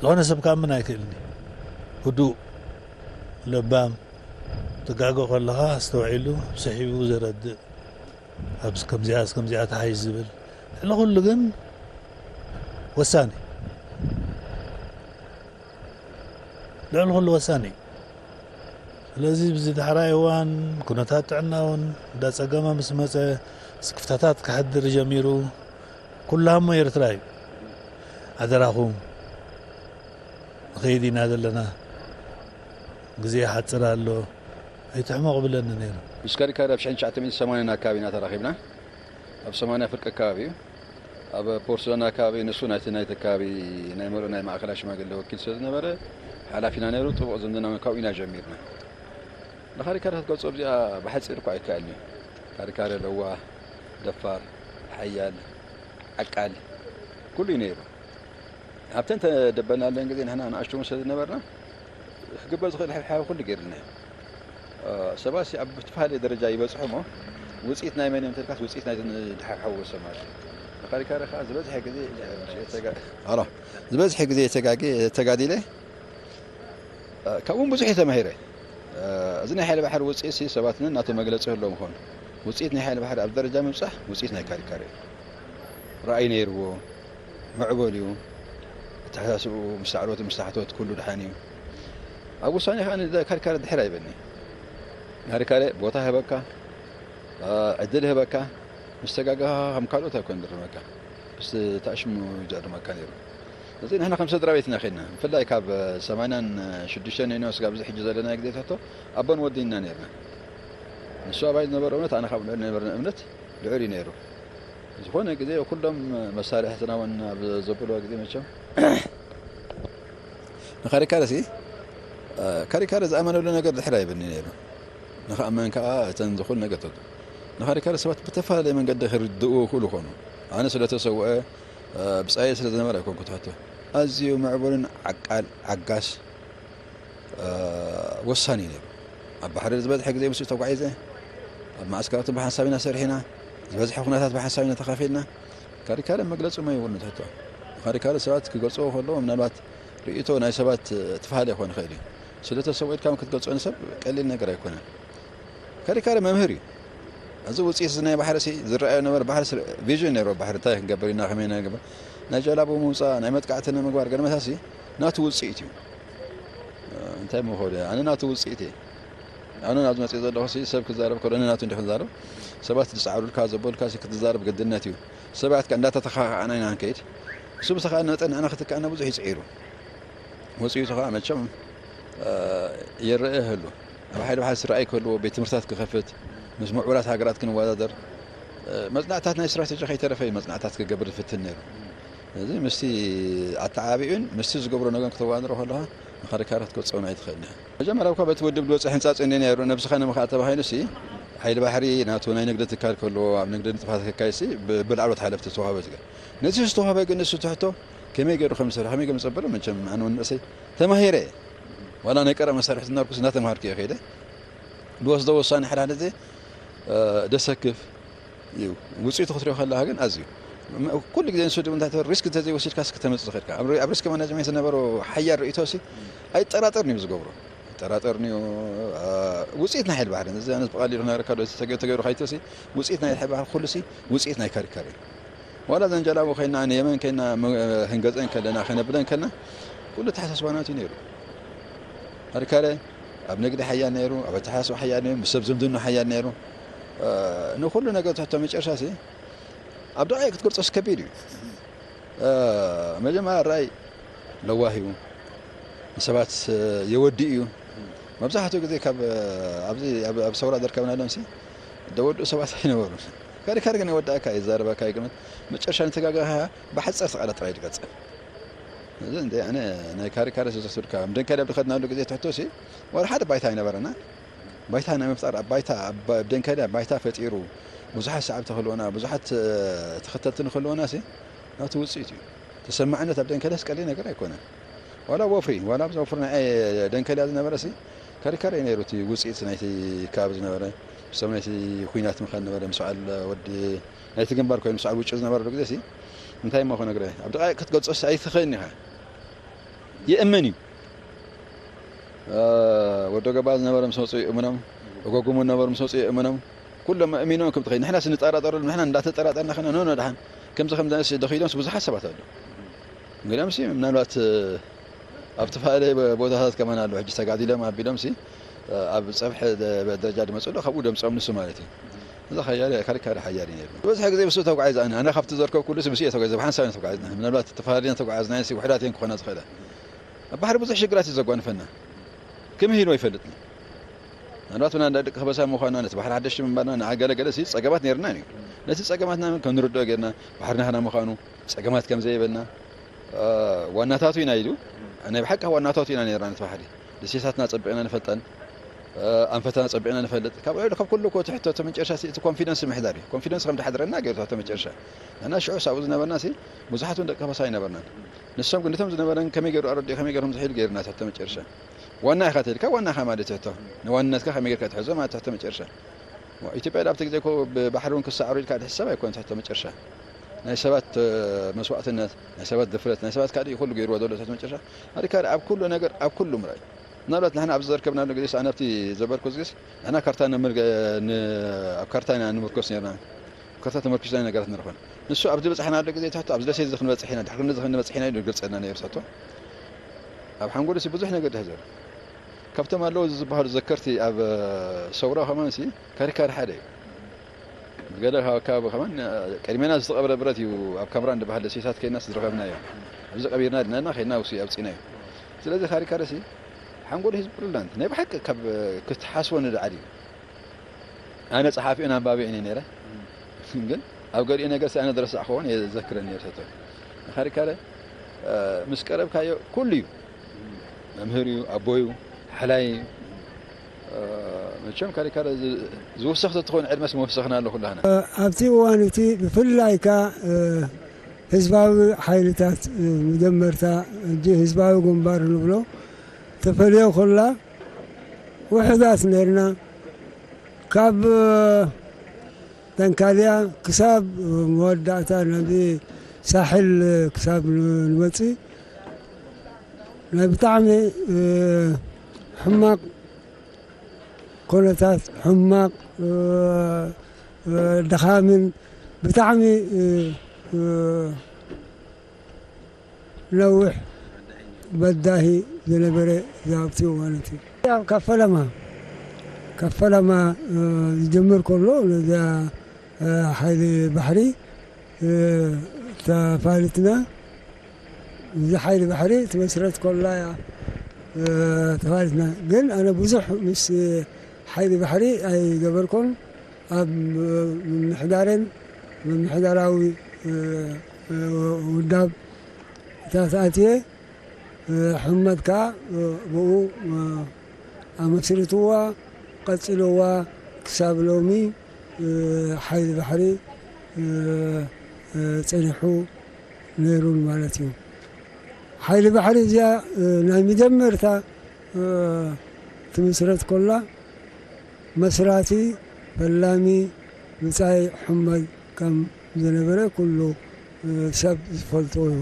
ዝኾነ ሰብ ክኣምን ኣይክእልን እዩ። ህዱእ፣ ለባም፣ ትጋገ ከለኻ ኣስተውዒሉ ስሒቡ ዘረድእ፣ ኣብዚ ከምዚኣ፣ ከምዚኣ ተሓይሽ ዝብል፣ ልዕሊ ኩሉ ግን ወሳኒ፣ ልዕሊ ኩሉ ወሳኒ እዩ። ስለዚ ብዚ ዳሕራይ እዋን ኩነታት ጥዕና እውን እንዳጸገመ ምስ መጸ፣ ስክፍታታት ክሕድር ጀሚሩ። ኩሉ ሃሞ ኤርትራ እዩ። ኣደራኹም፣ ንኸይድ ኢና ዘለና፣ ግዜ ይሓጽር ኣሎ፣ ኣይትሕመቑ ብለኒ ነይሩ። ምስ ካሪካሪ ኣብ ሽሕን ትሽዓተ ሚእትን ሰማንያን ኣከባቢ ኢና ተራኺብና። ኣብ ሰማንያ ፍርቂ ኣከባቢ እዩ። ኣብ ፖርትላንድ ኣከባቢ ንሱ ናይቲ፣ ናይቲ ኣከባቢ ናይ መርኡ ናይ ማእከላይ ሽማግለ ወኪል ስለ ዝነበረ ሓላፊና ነይሩ። ጥቡቕ ዝምድና እውን ካብኡ ኢና ጀሚርና። ንካሪካሪ ክትገልጾ ኣብዚኣ ብሓጺር እኳ ኣይከኣልን እዩ። ካሪካሪ ለዋህ፣ ደፋር፣ ሓያል፣ ዓቃል ኩሉ እዩ ነይሩ። ኣብተን ተደበናለን ግዜ ንሕና ንኣሽቱ እውን ስለ ዝነበርና ክግበር ዝኽእል ሓብሓቢ ኩሉ ገይርልና እዩ። እ፣ ሰባት ሲ ኣብ ዝተፈላለየ ደረጃ ይበጽሑ እሞ ውጽኢት ናይ መን እዮም ተልካስ ውጽኢት ናይ ድሓብሓቡ ሰብ ማለት እዩ። ንካሪካሪ ከኣ ዝበዝሐ ግዜ ተጋ-፣ ኣሎ፣ ዝበዝሐ ግዜ ተጋጊ-፣ ተጋዲለ፣ እ፣ ካብኡ እውን ብዙሕ እዩ ተማሂረ። እ፣ እዚ ናይ ሓይሊ ባሕሪ ውጽኢት ሲ ሰባት ን ናቱ መግለጺ ይህልዎም ይኾኑ። ውጽኢት ናይ ሓይሊ ባሕሪ ኣብ ደረጃ ምብጻሕ ውጽኢት ናይ ካሪካሪ እዩ። ራእይ ነይርዎ፣ ምዕቡል እዩ። ኣተሓሳስብኡ ምስ ሳዕሮት ምስ ታሕቶት ኩሉ ደሓን እዩ። ኣብ ውሳኔ ከኣ ን-፣ ካሪካሪ ድሕር ኣይበኒ። ካሪካሪ ቦታ ይህበካ፣ እ፣ ዕድል ይህበካ። ምስ ተጋገኻ ከም ካልኦት ኣይኮን ዝርመካ። ምስ ተኣሽሙ እዩ ዘእርመካ ነይሩ። እዚ ንሕና ከም ስድራ ቤት ኢና ኸድና። ብፍላይ ካብ ሰማንያን ሽዱሽተን ነይና ስጋብ እዚ ሕጂ ዘለና ግዜ ትሕቶ ኣቦን ወድን ኢና ነይርና። ንሱ ኣባይ ዝነበረ እምነት፣ ኣነ ካብ ልዑል ነበርና እምነት ልዑል እዩ ነይሩ። ዝኾነ ግዜ ኩሎም መሳርሕትና እውን ኣብ ዘበልዋ ግዜ መቸም ንካሪካረ ሲ፣ እ፣ ካሪካረ ዝኣመነሉ ነገር ድሕር ኣይብኒ ነይሩ። ንኽኣመን ከኣ እተን ዝኾኑ ነገር ተቱ-፣ ንካሪካረ ሰባት ብተፈላለየ መንገዲ ክርድእዎ ይኽእሉ ይኾኑ። ኣነ ስለ ተሰውአ፣ እ፣ ብጻየ ስለ ዝነበረ ኣይኮንኩ ትሕቶ። ኣዝዩ ምዕቡልን ዓቃል፣ ዓጋስ፣ እ፣ ወሳኒ እዩ ነይሩ። ኣብ ባሕሪ ዝበዝሐ ግዜ ምስኡ ተጓዒዘ። ኣብ ማዕስከራት ብሓንሳብ ኢና ሰሪሕና። ዝበዝሐ ኩነታት ብሓንሳብ ኢና ተኻፊልና። ካሪካረ መግለጺ እሞ የብሉን ትሕቶ። ካሪካረ ሰባት ክገልጽዎ ከለዉ ምናልባት ርእይቶ ናይ ሰባት፣ እ፣ ትፋለ ክኾን ይኽእል እዩ። ስለ ተሰውኦ ኢልካ ክትገልጾ ንሰብ ቀሊል ነገር ኣይኮነን። ካሪካረ መምህር እዩ። እዚ ውጽኢት እዚ ናይ ባሕሪ ሲ ዝረኣዮ ነበረ ባሕሪ ስ-፣ ቪዥን ነይሩ። ባሕሪ እንታይ ክንገብር ኢና፣ ከመይ ኢና ንገብር? ናይ ጀላቡ ምውጻእ፣ ናይ መጥቃዕቲ ንምግባር ገለ መሳሲ ናቱ ውጽኢት እዩ። እ፣ እንታይ ምኾነ? ኣነ ናቱ ውጽኢት እየ። ኣነ ናብዚ መጽእ ዘለኹ ሲ ሰብ ክዛረብ ከሎ እነ ናቱ እንዲ ክንዛረብ፣ ሰባት ዝጸዓሩልካ ዘበሉልካ ሲ ክትዛረብ ግድነት እዩ። ሰባት ከ እንዳተተኻኻእና ኢና ንከይድ። እሱ ብዝተኻእለ መጠን ንዓና ክትክኣና ብዙሕ ይጽዒሩ። ውጽኢቱ ኸኣ መቸም፣ እ፣ ይረአ ይህሉ። ኣብ ሓይሊ ባሕሪ ዝረኣይ ክህልዎ፣ ቤት ትምህርትታት ክኸፍት፣ ምስ ምዕቡላት ሃገራት ክንወዳደር፣ እ፣ መጽናዕትታት ናይ ስትራቴጂ ከይተረፈ እዩ መጽናዕትታት ክገብር ዝፍትን ነይሩ። እዚ ምስቲ ኣተዓባቢኡን ምስቲ ዝገብሮ ነገርን ክተወዳድሮ ከለኻ ንኻሪካሪ ክትገልጾ እውን ኣይትኽእልን ኢኻ። መጀመርያ እኳ በቲ ውድብ ዝወጽእ ሕንጻጽ እንደ ነይሩ ነብስኻ ንምኽኣል ተባሂሉ ሲ ሓይሊ ባሕሪ ናቱ ናይ ንግዲ ትካል ክህልዎ፣ ኣብ ንግዲ ንጥፋት ክካየድ ሲ ብ-፣ ብላዕሎት ሓለፍቲ ዝተዋህበ ዝገ-፣ ነዚ ዝተዋህበ ግን ንሱ ትሕቶ ከመይ ገይሩ ከም ዝሰርሕ፣ ከመይ ከም ዝጸበሎ መቸም ኣነ እውን ንእሰይ ተማሂረ እየ። ዋላ ናይ ቀረብ መሳርሕቲ እናርኩስ እናተምሃርኩ እየ ከይደ። ዝወስዶ ውሳኔ ሓደ ሓደ ግዜ፣ እ፣ ደሰክፍ እዩ። ውጽኢቱ ክትሪኦ ከለኻ ግን ኣዝዩ። ም-፣ ኩሉ ግዜ ንሱ ድም እንታይ ትብል፣ ሪስክ እንተዘይወሲድካ እስኪ ተመጽእ ዝኽእልካ። ኣብ ሪ-፣ ኣብ ሪስክ ማናጅመንት ዝነበሮ ሓያል ርእይቶ ሲ ኣይጠራጠርን እዩ ዝገብሮ። ኣይጠራጠርን እዩ። እ፣ ውጽኢት ናይ ሓይሊ ባሕሪ። እዚ ኣነ ብቐሊሉ ክነግረካ ዶ፣ ተገ-፣ ተገይሩ ካይቶ ሲ ውጽኢት ናይ ሓይሊ ባሕሪ ኩሉ ሲ ውጽኢት ናይ ካሪካሪ እዩ። ዋላ ዘን ጀላቡ ከይና፣ ንየመን ከይና፣ መ-፣ ክንገዝአን ከለና፣ ከነብለን ከለና፣ ኩሉ ተሓሳስባና እቲ ነይሩ። ኣርካለ ኣብ ንግዲ ሓያል ነይሩ፣ ኣብ ኣተሓሳስባ ሓያል ነይሩ፣ ምስ ሰብ ዝምድና ሓያል ነይሩ። እ፣ ንኹሉ ነገር ትሕቶ መጨረሻ ሲ ኣብ ደቓይቕ ክትገልጾስ ከቢድ እዩ። እ፣ መጀመርያ ራእይ ለዋህ እዩ። ንሰባት የወዲ እዩ። መብዛሕትኡ ግዜ ካብ ኣብዚ ኣብ ኣብ ሰውራ ዘርከብናሎም ሲ ደወዱ ሰባት ኣይነበሩን። ካሪካሪ ግን ይወዳእካ፣ ይዛረበካ፣ ይግመት። መጨረሻ ንተጋገኻ ብሓፀርቲ ቃላት ጥራይ ትቀፅል። እዚ እንደ ኣነ ናይ ካሪካሪ ስዘስብልካ ምደንካዲ ኣብ ድኸድናሉ ግዜ ትሕቶ ሲ ወላ ሓደ ባይታ ኣይነበረና። ባይታ ናይ ምፍጣር ኣብ ባይታ ኣብ ደንካዲ ኣብ ባይታ ፈጢሩ ብዙሓት ሰዓብቲ ክህልወና ብዙሓት ተኸተልቲ ንክህልወና ሲ ናቱ ውፅኢት እዩ። ተሰማዕነት ኣብ ደንከለስ ቀሊል ነገር ኣይኮነን። ዋላ ወፍሪ ዋላ ኣብዚ ወፍሪ ናይ ደንከልያ ዝነበረ ሲ ከሪከረ ነይሩ እቲ ውፅኢት ናይቲ ካብ ዝነበረ ሰብ ናይቲ ኩናት ምኻን ነበረ ምስ በዓል ወዲ ናይቲ ግንባር ኮይኑ ምስ በዓል ውጭ ዝነበረ ግዜ ሲ እንታይ እሞ ክነግረ ኣብ ደቃ ክትገልፆስ ኣይትኽእልን ኢኻ። ይእመን እዩ። ወዶ ገባ ዝነበረ ምስ መፁ ይእምኖም፣ እጎጉሙ ዝነበሩ ምስ መፁ ይእምኖም። ኩሎም ኣእሚኖም ከም ትኸይድ ንሕና ስንጠራጠረሉ ንሕና እንዳተጠራጠርና ኸና ኖ ኖ ደሓን ከምዚ ከም ደነስ ደኺዶምስ ብዙሓት ሰባት ኣለዉ። ገሊኦም ሲ ምናልባት ኣብ ተፈላለየ ቦታታት ከማን ኣለዉ ሕጂ ተጋዲሎም ኣቢሎም ሲ ኣብ ፀብሒ ደረጃ ዝመፁ ዶ ካብኡ ደምፅኦም ንሱ ማለት እዩ። እዛ ኸያለ ካሪካሪ ሓያል እዩ ነይሩ ዝበዝሐ ግዜ ብሱ ተጓዒዝ ኣነ ኣነ ካብቲ ዘርከብኩሉ ሲ ብስኡ ተጓዒዝ ብሓንሳብ ተጓዒዝና ምናልባት ተፈላለየ ተጓዓዝና ሲ ውሕዳት እየን ክኾና ዝኽእለ ኣብ ባሕሪ ብዙሕ ሽግራት እዩ ዘጓንፈና። ክምህይሉ ኣይፈልጥን። ምናልባት ብና እንዳ ደቂ ከበሳ ምዃንና ነቲ ባሕሪ ሓደሽቲ ምንባርና ንዓገለገለ ሲ ጸገማት ነይርና እዩ። ነቲ ጸገማትና እውን ከም ንርድኦ ጌርና ባሕሪ ናህና ምዃኑ ጸገማት ከም ዘይብልና ዋናታቱ ኢና ኢሉ ናይ ብሓቂ ዋናታቱ ኢና ነርና ነቲ ባሕሪ ደሴታትና ጸቢቕና ንፈልጠን ኣንፈትና ጸቢቕና ንፈልጥ ካብ ዕሉ ካብ ኩሉ ኮ ትሕቶ ተመጨረሻ እቲ ኮንፊደንስ ምሕዳር እዩ ኮንፊደንስ ከም ዝሓድረና ገይሩ ተመጨረሻ ንሕና ሽዑ ሳብኡ ዝነበርና ሲ ብዙሓት እውን ደቂ ከበሳ ኣይነበርናን ንሶም ግን ነቶም ዝነበረን ከመይ ገይሩ ኣረዲኡ ከመይ ገይሮም ዝሒሉ ገይሩና ተመጨረሻ ዋና ኢኻ ተልካ ዋና ኢኻ ማለት ትሕቶ ንዋንነትካ ከመይ ጌርካ ትሕዞ ማለት ትሕቶ መጨረሻ ኢትዮጵያ ኣብቲ ግዜ እኮ ብባሕሪ እውን ክሰዓሩ ኢልካ ሕሰብ ኣይኮነ ትሕቶ መጨረሻ ናይ ሰባት መስዋእትነት ናይ ሰባት ድፍረት ናይ ሰባት ካልእ ኩሉ ገይርዎ ዘሎ ትሕቶ መጨረሻ ኣሪካ ኣብ ኩሉ ነገር ኣብ ኩሉ ምርኣይ ምናልባት ንሕና ኣብዚ ዘርከብናሉ ግዜ ኣነ ኣብቲ ዘበርኩ ግዜ ንሕና ካርታ ኣብ ካርታ ኢና ንምርኮስ ነርና ካርታ ተመርኪስና ነገራት ንረኽበን ንሱ ኣብዚ በፃሕናሉ ግዜ ትሕቶ ኣብዚ ደሴት እዚ ክንበፅሕ ኢና ድሕሪ ክንዚ ክንበፅሕ ኢና ኢሉ ይገልፀልና ነይሩ ሰቶ ኣብ ሓንጎሉ ሲ ብዙሕ ነገር ድሕዘር ካብቶም ኣለዉ ዝበሃሉ ዘከርቲ ኣብ ሰውራ ከማን ሲ ካሪካሪ ሓደ እዩ ገለ ካብ ከማን ቀድሜና ዝተቐብረ ብረት እዩ ኣብ ካምራን ዝበሃል ደሴታት ከይናስ ዝረኸብናዮ ኣብዚ ቀቢርና ድናና ከይና ውሲ ኣብፂና እዩ ስለዚ ካሪካሪ ሲ ሓንጎሉ ህዝቢ ፕሪዚዳንት ናይ ብሓቂ ካብ ክትሓስቦ ንድዓል እዩ ኣነ ፀሓፊኡን ኣንባቢ እኔ ነይረ ግን ኣብ ገሊኡ ነገር ኣነ ዝረሳዕክዎን የዘክረኒ ነርሰቶ ንኻሪካለ ምስ ቀረብካዮ ኩሉ እዩ መምህር እዩ ኣቦ እዩ ሓላይ እዩ መቸም ካሪካለ ዝውሰኽ ተትኾን ዕድመስ መወሰኽና ኣሎ ኩላህና ኣብቲ እዋን እቲ ብፍላይ ከ ህዝባዊ ሓይልታት መጀመርታ ህዝባዊ ግንባር ንብሎ ተፈልዮ ኮላ ውሕዳት ነርና ካብ ተንካልያ ክሳብ መወዳእታ ናብ ሳሕል ክሳብ ንመፅእ ናይ ብጣዕሚ ሕማቅ ኮነታት ሕማቅ ድኻምን ብጣዕሚ ነዊሕ በዳሂ ዝነበረ ዛብቲ ማለት እዩ። ኣብ ካብ ፈለማ ካብ ፈለማ ዝጀምር ከሎ ነዚኣ ሓይሊ ባሕሪ ተፋልጥና እዚ ሓይሊ ባሕሪ ትመስረት ከላ እያ ተፋልጥና። ግን ኣነ ብዙሕ ምስ ሓይሊ ባሕሪ ኣይገበርኩን። ኣብ ምምሕዳርን ምምሕዳራዊ ውዳብ እታ ተኣትየ ሕመድ ከዓ ብኡ ኣመስርትዋ ቀፅልዋ ክሳብ ሎሚ ሓይሊ ባሕሪ ፀኒሑ ነይሩን ማለት እዩ። ሓይሊ ባሕሪ እዚኣ ናይ መጀመርታ ትምስረት ኮላ መስራቲ ፈላሚ ብጻይ ሕመድ ከም ዝነበረ ኩሉ ሰብ ዝፈልጦ እዩ።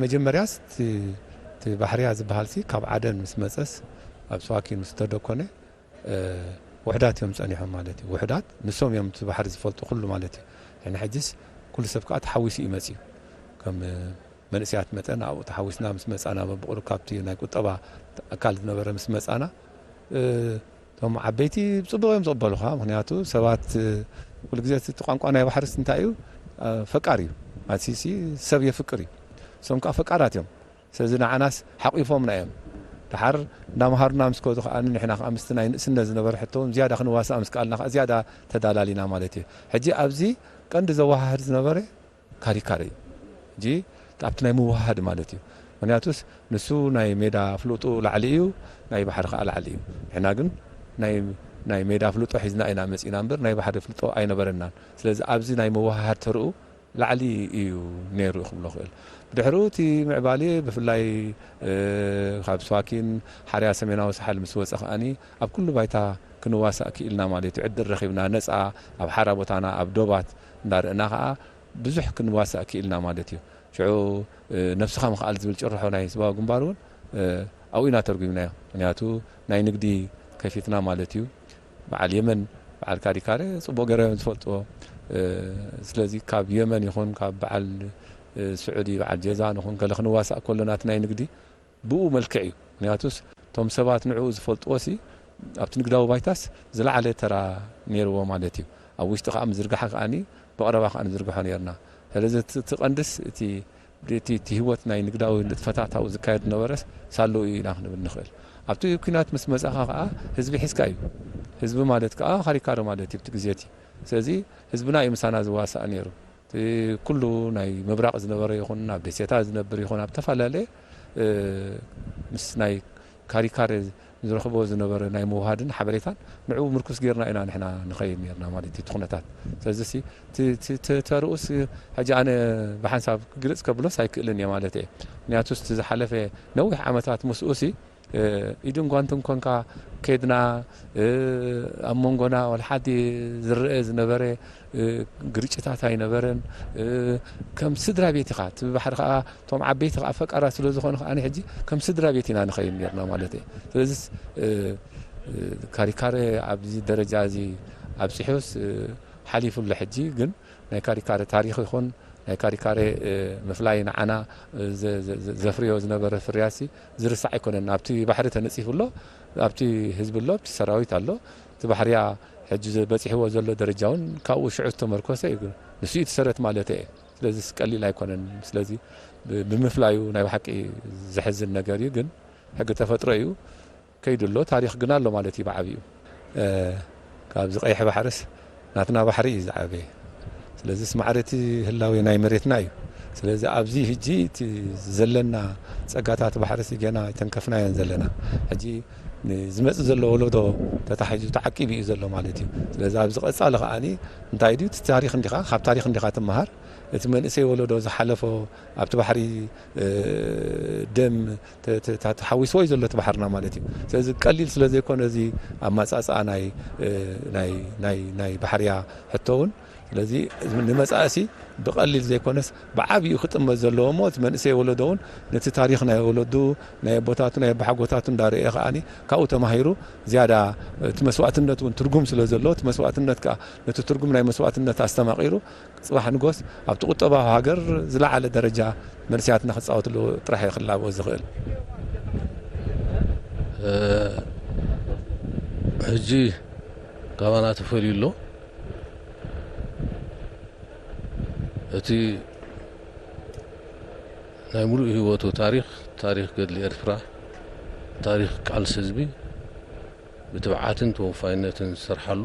መጀመርያስ እቲ እቲ ባሕርያ ዝበሃልሲ ካብ ዓደን ምስ መጸስ ኣብ ስዋኪን ምስ ተደኮነ፣ እ፣ ውሑዳት እዮም ጸኒሖም ማለት እዩ። ውሑዳት ንሶም እዮም እቲ ባሕሪ ዝፈልጡ ኩሉ ማለት እዩ። ንሕና ሕጅስ ኩሉ ሰብ ከኣ ተሓዊሱ እዩ መጺኡ። ከም መንእሰያት መጠን ኣብኡ ተሓዊስና ምስ መጻና፣ በብቑሩብ ካብቲ ናይ ቁጠባ ኣካል ዝነበረ ምስ መጻና፣ እ፣ እቶም ዓበይቲ ብጽቡቕ እዮም ዝቕበሉኻ። ምኽንያቱ ሰባት፣ እ፣ ኩሉ ግዜ እቲ ቋንቋ ናይ ባሕርስ እንታይ እዩ? እ፣ ፈቃር እዩ። ማለትሲ ሰብ የፍቅር እዩ። እሶም ከኣ ፈቃራት እዮም። ስለዚ ንዓናስ ሓቂፎምና እዮም። ደሓር እንዳምሃሩና ምስ ከዱ ከኣ ንሕና ከኣ ምስቲ ናይ ንእስነት ዝነበረ ሕቶ እውን ዝያዳ ክንዋሳእ ምስ ከኣልና ከኣ ዝያዳ ተዳላሊና ማለት እዩ። ሕጂ ኣብዚ ቀንዲ ዘወሃህድ ዝነበረ ካሪካሪ እዩ። ሕጂ ኣብቲ ናይ ምውሃሃድ ማለት እዩ። ምኽንያቱስ ንሱ ናይ ሜዳ ፍሉጡ ላዕሊ እዩ፣ ናይ ባሕሪ ከኣ ላዕሊ እዩ። ንሕና ግን ናይ ናይ ሜዳ ፍልጦ ሒዝና ኢና መጺና እምበር ናይ ባሕሪ ፍልጦ ኣይነበረናን። ስለዚ ኣብዚ ናይ ምውሃሃድ ተርኡ ላዕሊ እዩ ነይሩ ክብሎ ክእል። ብድሕሪኡ እቲ ምዕባሊ ብፍላይ፣ እ፣ ካብ ስዋኪን ሓርያ ሰሜናዊ ሳሕል ምስ ወጸ ከኣኒ ኣብ ኩሉ ባይታ ክንዋሳእ ክኢልና ማለት እዩ። ዕድል ረኺብና ነጻ ኣብ ሓራ ቦታና ኣብ ዶባት እንዳርአና ከኣ ብዙሕ ክንዋሳእ ክኢልና ማለት እዩ። ሽዑ፣ እ፣ ነብስኻ ምኽኣል ዝብል ጭርሖ ናይ ህዝባዊ ግንባር እውን፣ እ፣ ኣብኡ ኢና ተርጉምናዮ። ምኽንያቱ ናይ ንግዲ ከፊትና ማለት እዩ። በዓል የመን፣ በዓል ካሪካረ ጽቡቕ ገይሮም እዮም ዝፈልጥዎ። እ፣ ስለዚ ካብ የመን ይኹን ካብ በዓል፣ እ፣ ስዑዲ፣ በዓል ጀዛን ይኹን ገለ ክንዋሳእ ከሎና እቲ ናይ ንግዲ ብኡ መልክዕ እዩ። ምኽንያቱስ እቶም ሰባት ንዕኡ ዝፈልጥዎሲ ኣብቲ ንግዳዊ ባይታስ ዝለዓለ ተራ ነይርዎ ማለት እዩ። ኣብ ውሽጢ ከኣ ምዝርጋሕ ከኣኒ ብቐረባ ከኣ ንዝርግሖ ነይርና። ስለዚ እቲ እቲ ቀንድስ እቲ እቲ እቲ ህይወት ናይ ንግዳዊ ንጥፈታት ኣብኡ ዝካየድ ዝነበረስ ሳሉ እዩ ኢና ክንብል ንኽእል። ኣብቲ ኲናት ምስ መጻኻ ከኣ ህዝቢ ሒዝካ እዩ። ህዝቢ ማለት ከኣ ካሪካሪ ማለት እዩ ኣብቲ ግዜ እቲ። ስለዚ ህዝብና እዩ ምሳና ዝዋሳእ ነይሩ። እቲ ኩሉ ናይ ምብራቕ ዝነበረ ይኹን፣ ኣብ ደሴታት ዝነብር ይኹን፣ ኣብ ተፈላለየ፣ እ፣ ምስ ናይ ካሪካረ ዝረኽቦ ዝነበረ ናይ ምውሃድን ሓበሬታን ንዕኡ ምርኩስ ጌርና ኢና ንሕና ንኸይድ ኔርና ማለት እዩ እቲ ኩነታት። ስለዚ ሲ እቲ፣ እቲ፣ እቲ ተርኡስ ሕጂ ኣነ ብሓንሳብ ክግልጽ ከብሎስ ኣይክእልን እየ ማለት እየ። ምክንያቱ እቲ ዝሓለፈ ነዊሕ ዓመታት ምስኡሲ፣ እ፣ ኢድን ጓንትን ኮንካ ኬድና፣ እ፣ ኣብ መንጎና ወላ ሓዲ ዝረአ ዝነበረ፣ እ፣ ግርጭታት ኣይነበረን። እ፣ ከም ስድራ ቤት ኢኻ፣ እቲ ባሕሪ ከኣ እቶም ዓበይቲ ከኣ ፈቃራት ስለ ዝኾኑ ከኣ ሕጂ ከም ስድራ ቤት ኢና ንኸይድ ኔርና ማለት እየ። ስለዚስ፣ እ፣ እ፣ ካሪካረ ኣብዚ ደረጃ እዚ ኣብጺሑስ፣ እ፣ ሓሊፉ ኣሎ። ሕጂ ግን ናይ ካሪካረ ታሪኽ ይኹን ናይ ካሪካረ፣ እ፣ ምፍላይ ንዓና፣ እ፣ ዘ-፣ ዘ-፣ ዘ-፣ ዘፍርዮ ዝነበረ ፍርያሲ ዝርሳዕ ኣይኮነን። ኣብቲ ባሕሪ ተነጺፉ ኣሎ፣ ኣብቲ ህዝቢ ኣሎ፣ ኣብቲ ሰራዊት ኣሎ። እቲ ባሕርያ ሕጂ ዘ-፣ በጺሕዎ ዘሎ ደረጃ እውን ካብኡ ሽዑ ዝተመርኮሰ እዩ። ንሱ እዩ እቲ ሰረት ማለት እየ። ስለዚ ቀሊል ኣይኮነን። ስለዚ ብ-፣ ብምፍላዩ ናይ ብሓቂ ዘሕዝን ነገር እዩ፣ ግን ሕጊ ተፈጥሮ እዩ። ከይዱ ኣሎ፣ ታሪኽ ግን ኣሎ ማለት እዩ ብዓቢኡ። እ፣ ካብዚ ቀይሕ ባሕርስ ናትና ባሕሪ እዩ ዝዓበየ። ስለዚስ ማዕረ እቲ ህላዌ ናይ መሬትና እዩ። ስለዚ ኣብዚ ሕጂ እቲ ዘለና ጸጋታት ባሕርሲ ገና ኣይተንከፍናዮን ዘለና። ሕጂ ንዝመጽእ ዘሎ ወለዶ ተታሒዙ ተዓቂቡ እዩ ዘሎ ማለት እዩ። ስለዚ ኣብዚ ቀጻሊ ከኣኒ እንታይ ድዩ እቲ ታሪኽ እንዲኻ፣ ካብ ታሪኽ እንዲኻ ትመሃር። እቲ መንእሰይ ወለዶ ዝሓለፎ ኣብቲ ባሕሪ፣ እ፣ ደም ተ-፣ ተ-፣ ተ-፣ ተሓዊስዎ እዩ ዘሎ እቲ ባሕርና ማለት እዩ። ስለዚ ቀሊል ስለ ዘይኮነ እዚ ኣማጻጽኣ ናይ፣ እ፣ ናይ፣ ናይ፣ ናይ ባሕርያ ሕቶ እውን፣ ስለዚ ንመጻእሲ ብቐሊል ዘይኮነስ ብዓቢኡ ክጥመት ዘለዎ እሞ እቲ መንእሰይ ወለዶ እውን ነቲ ታሪኽ ናይ ወለዱ፣ ናይ ኣቦታቱ፣ ናይ ኣቦሓጎታቱ እንዳረኤ ከኣኒ ካብኡ ተማሂሩ ዝያዳ እቲ መስዋእትነት እውን ትርጉም ስለ ዘለዎ እቲ መስዋእትነት ከኣ ነቲ ትርጉም ናይ መስዋእትነት ኣስተማቒሩ ጽባሕ ንጎስ ኣብቲ ቁጠባዊ ሃገር ዝለዓለ ደረጃ መንእሰያትና ክጻወትሉ ጥራሕ እዩ ክላበዎ ዝኽእል። እ፣ ሕጂ ካባና ተፈልዩ ኣሎ። እቲ ናይ ሙሉእ ህይወቱ ታሪኽ፣ ታሪኽ ገድሊ ኤርትራ፣ ታሪኽ ቃልሲ ህዝቢ፣ ብትብዓትን ተወፋይነትን ዝሰርሓሉ፣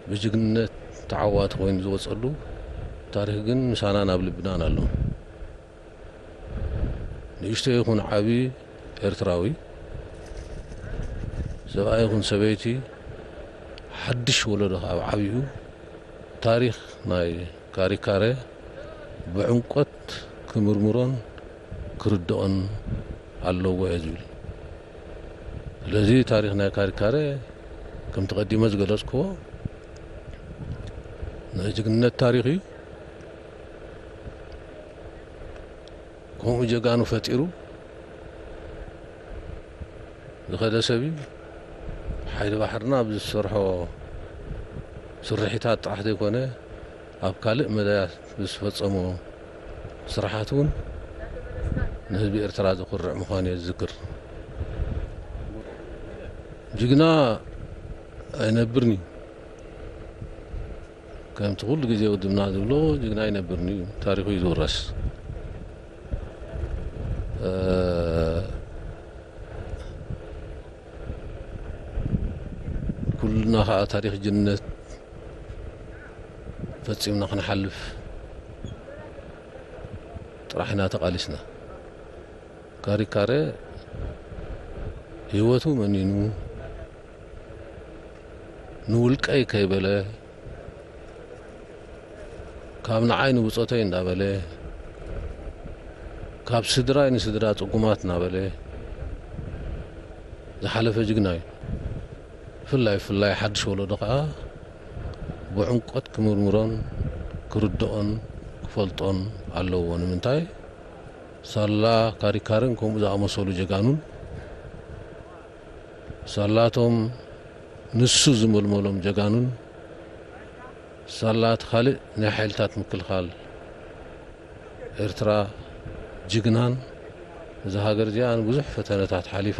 ብጅግንነት ተዓዋቲ ኮይኑ ዝወጸሉ ታሪኽ ግን ምሳናን ኣብ ልብናን ኣሎ። ንእሽቶ ይኹን ዓቢ ኤርትራዊ፣ ሰብኣይ ይኹን ሰበይቲ፣ ሓድሽ ወለዶ ከኣ ኣብ ዓቢኡ ታሪኽ ናይ ካሪካረ ብዕምቆት ክምርምሮን ክርድኦን ኣለዎ እየ ዝብል። ስለዚ ታሪኽ ናይ ካሪካረ ከምቲ ቀዲመ ዝገለጽክዎ ናይ ጅግንነት ታሪኽ እዩ። ከምኡ ጀጋኑ ፈጢሩ ዝኸደ ሰብ እዩ። ሓይሊ ባሕርና ኣብ ዝሰርሖ ስርሒታት ጥራሕ ዘይኮነ፣ ኣብ ካልእ መዳያት ዝፈጸሞ ስራሓት እውን ንህዝቢ ኤርትራ ዘኹርዕ ምዃኑ እየ ዝዝክር። ጅግና ኣይነብርን እዩ። ከምቲ ኩሉ ግዜ ውድብና ዝብሎ፣ ጅግና ኣይነብርን እዩ፣ ታሪኹ እዩ ዝውረስ። እ፣ ኩልና ኸኣ ታሪኽ ጅግንነት ፈጺምና ክንሓልፍ ጥራሕ ኢና ተቓሊስና። ካሪካረ ህይወቱ መኒኑ፣ ንውልቀይ ከይበለ፣ ካብ ንዓይ ንብጾተይ እንዳበለ፣ ካብ ስድራይ ንስድራ ጽጉማት እናበለ ዝሓለፈ ጅግና እዩ። ብፍላይ፣ ብፍላይ ሓድሽ ወለዶ ከኣ ብዕምቆት ክምርምሮን ክርድኦን ክፈልጦን ኣለዎ። ንምንታይ? ሳላ ካሪካርን ከምኡ ዝኣመሰሉ ጀጋኑን፣ ሳላቶም ንሱ ዝመልመሎም ጀጋኑን፣ ሳላ እቲ ካልእ ናይ ሓይልታት ምክልኻል ኤርትራ ጅግናን፣ እዛ ሃገር እዚኣ ንብዙሕ ፈተነታት ሓሊፋ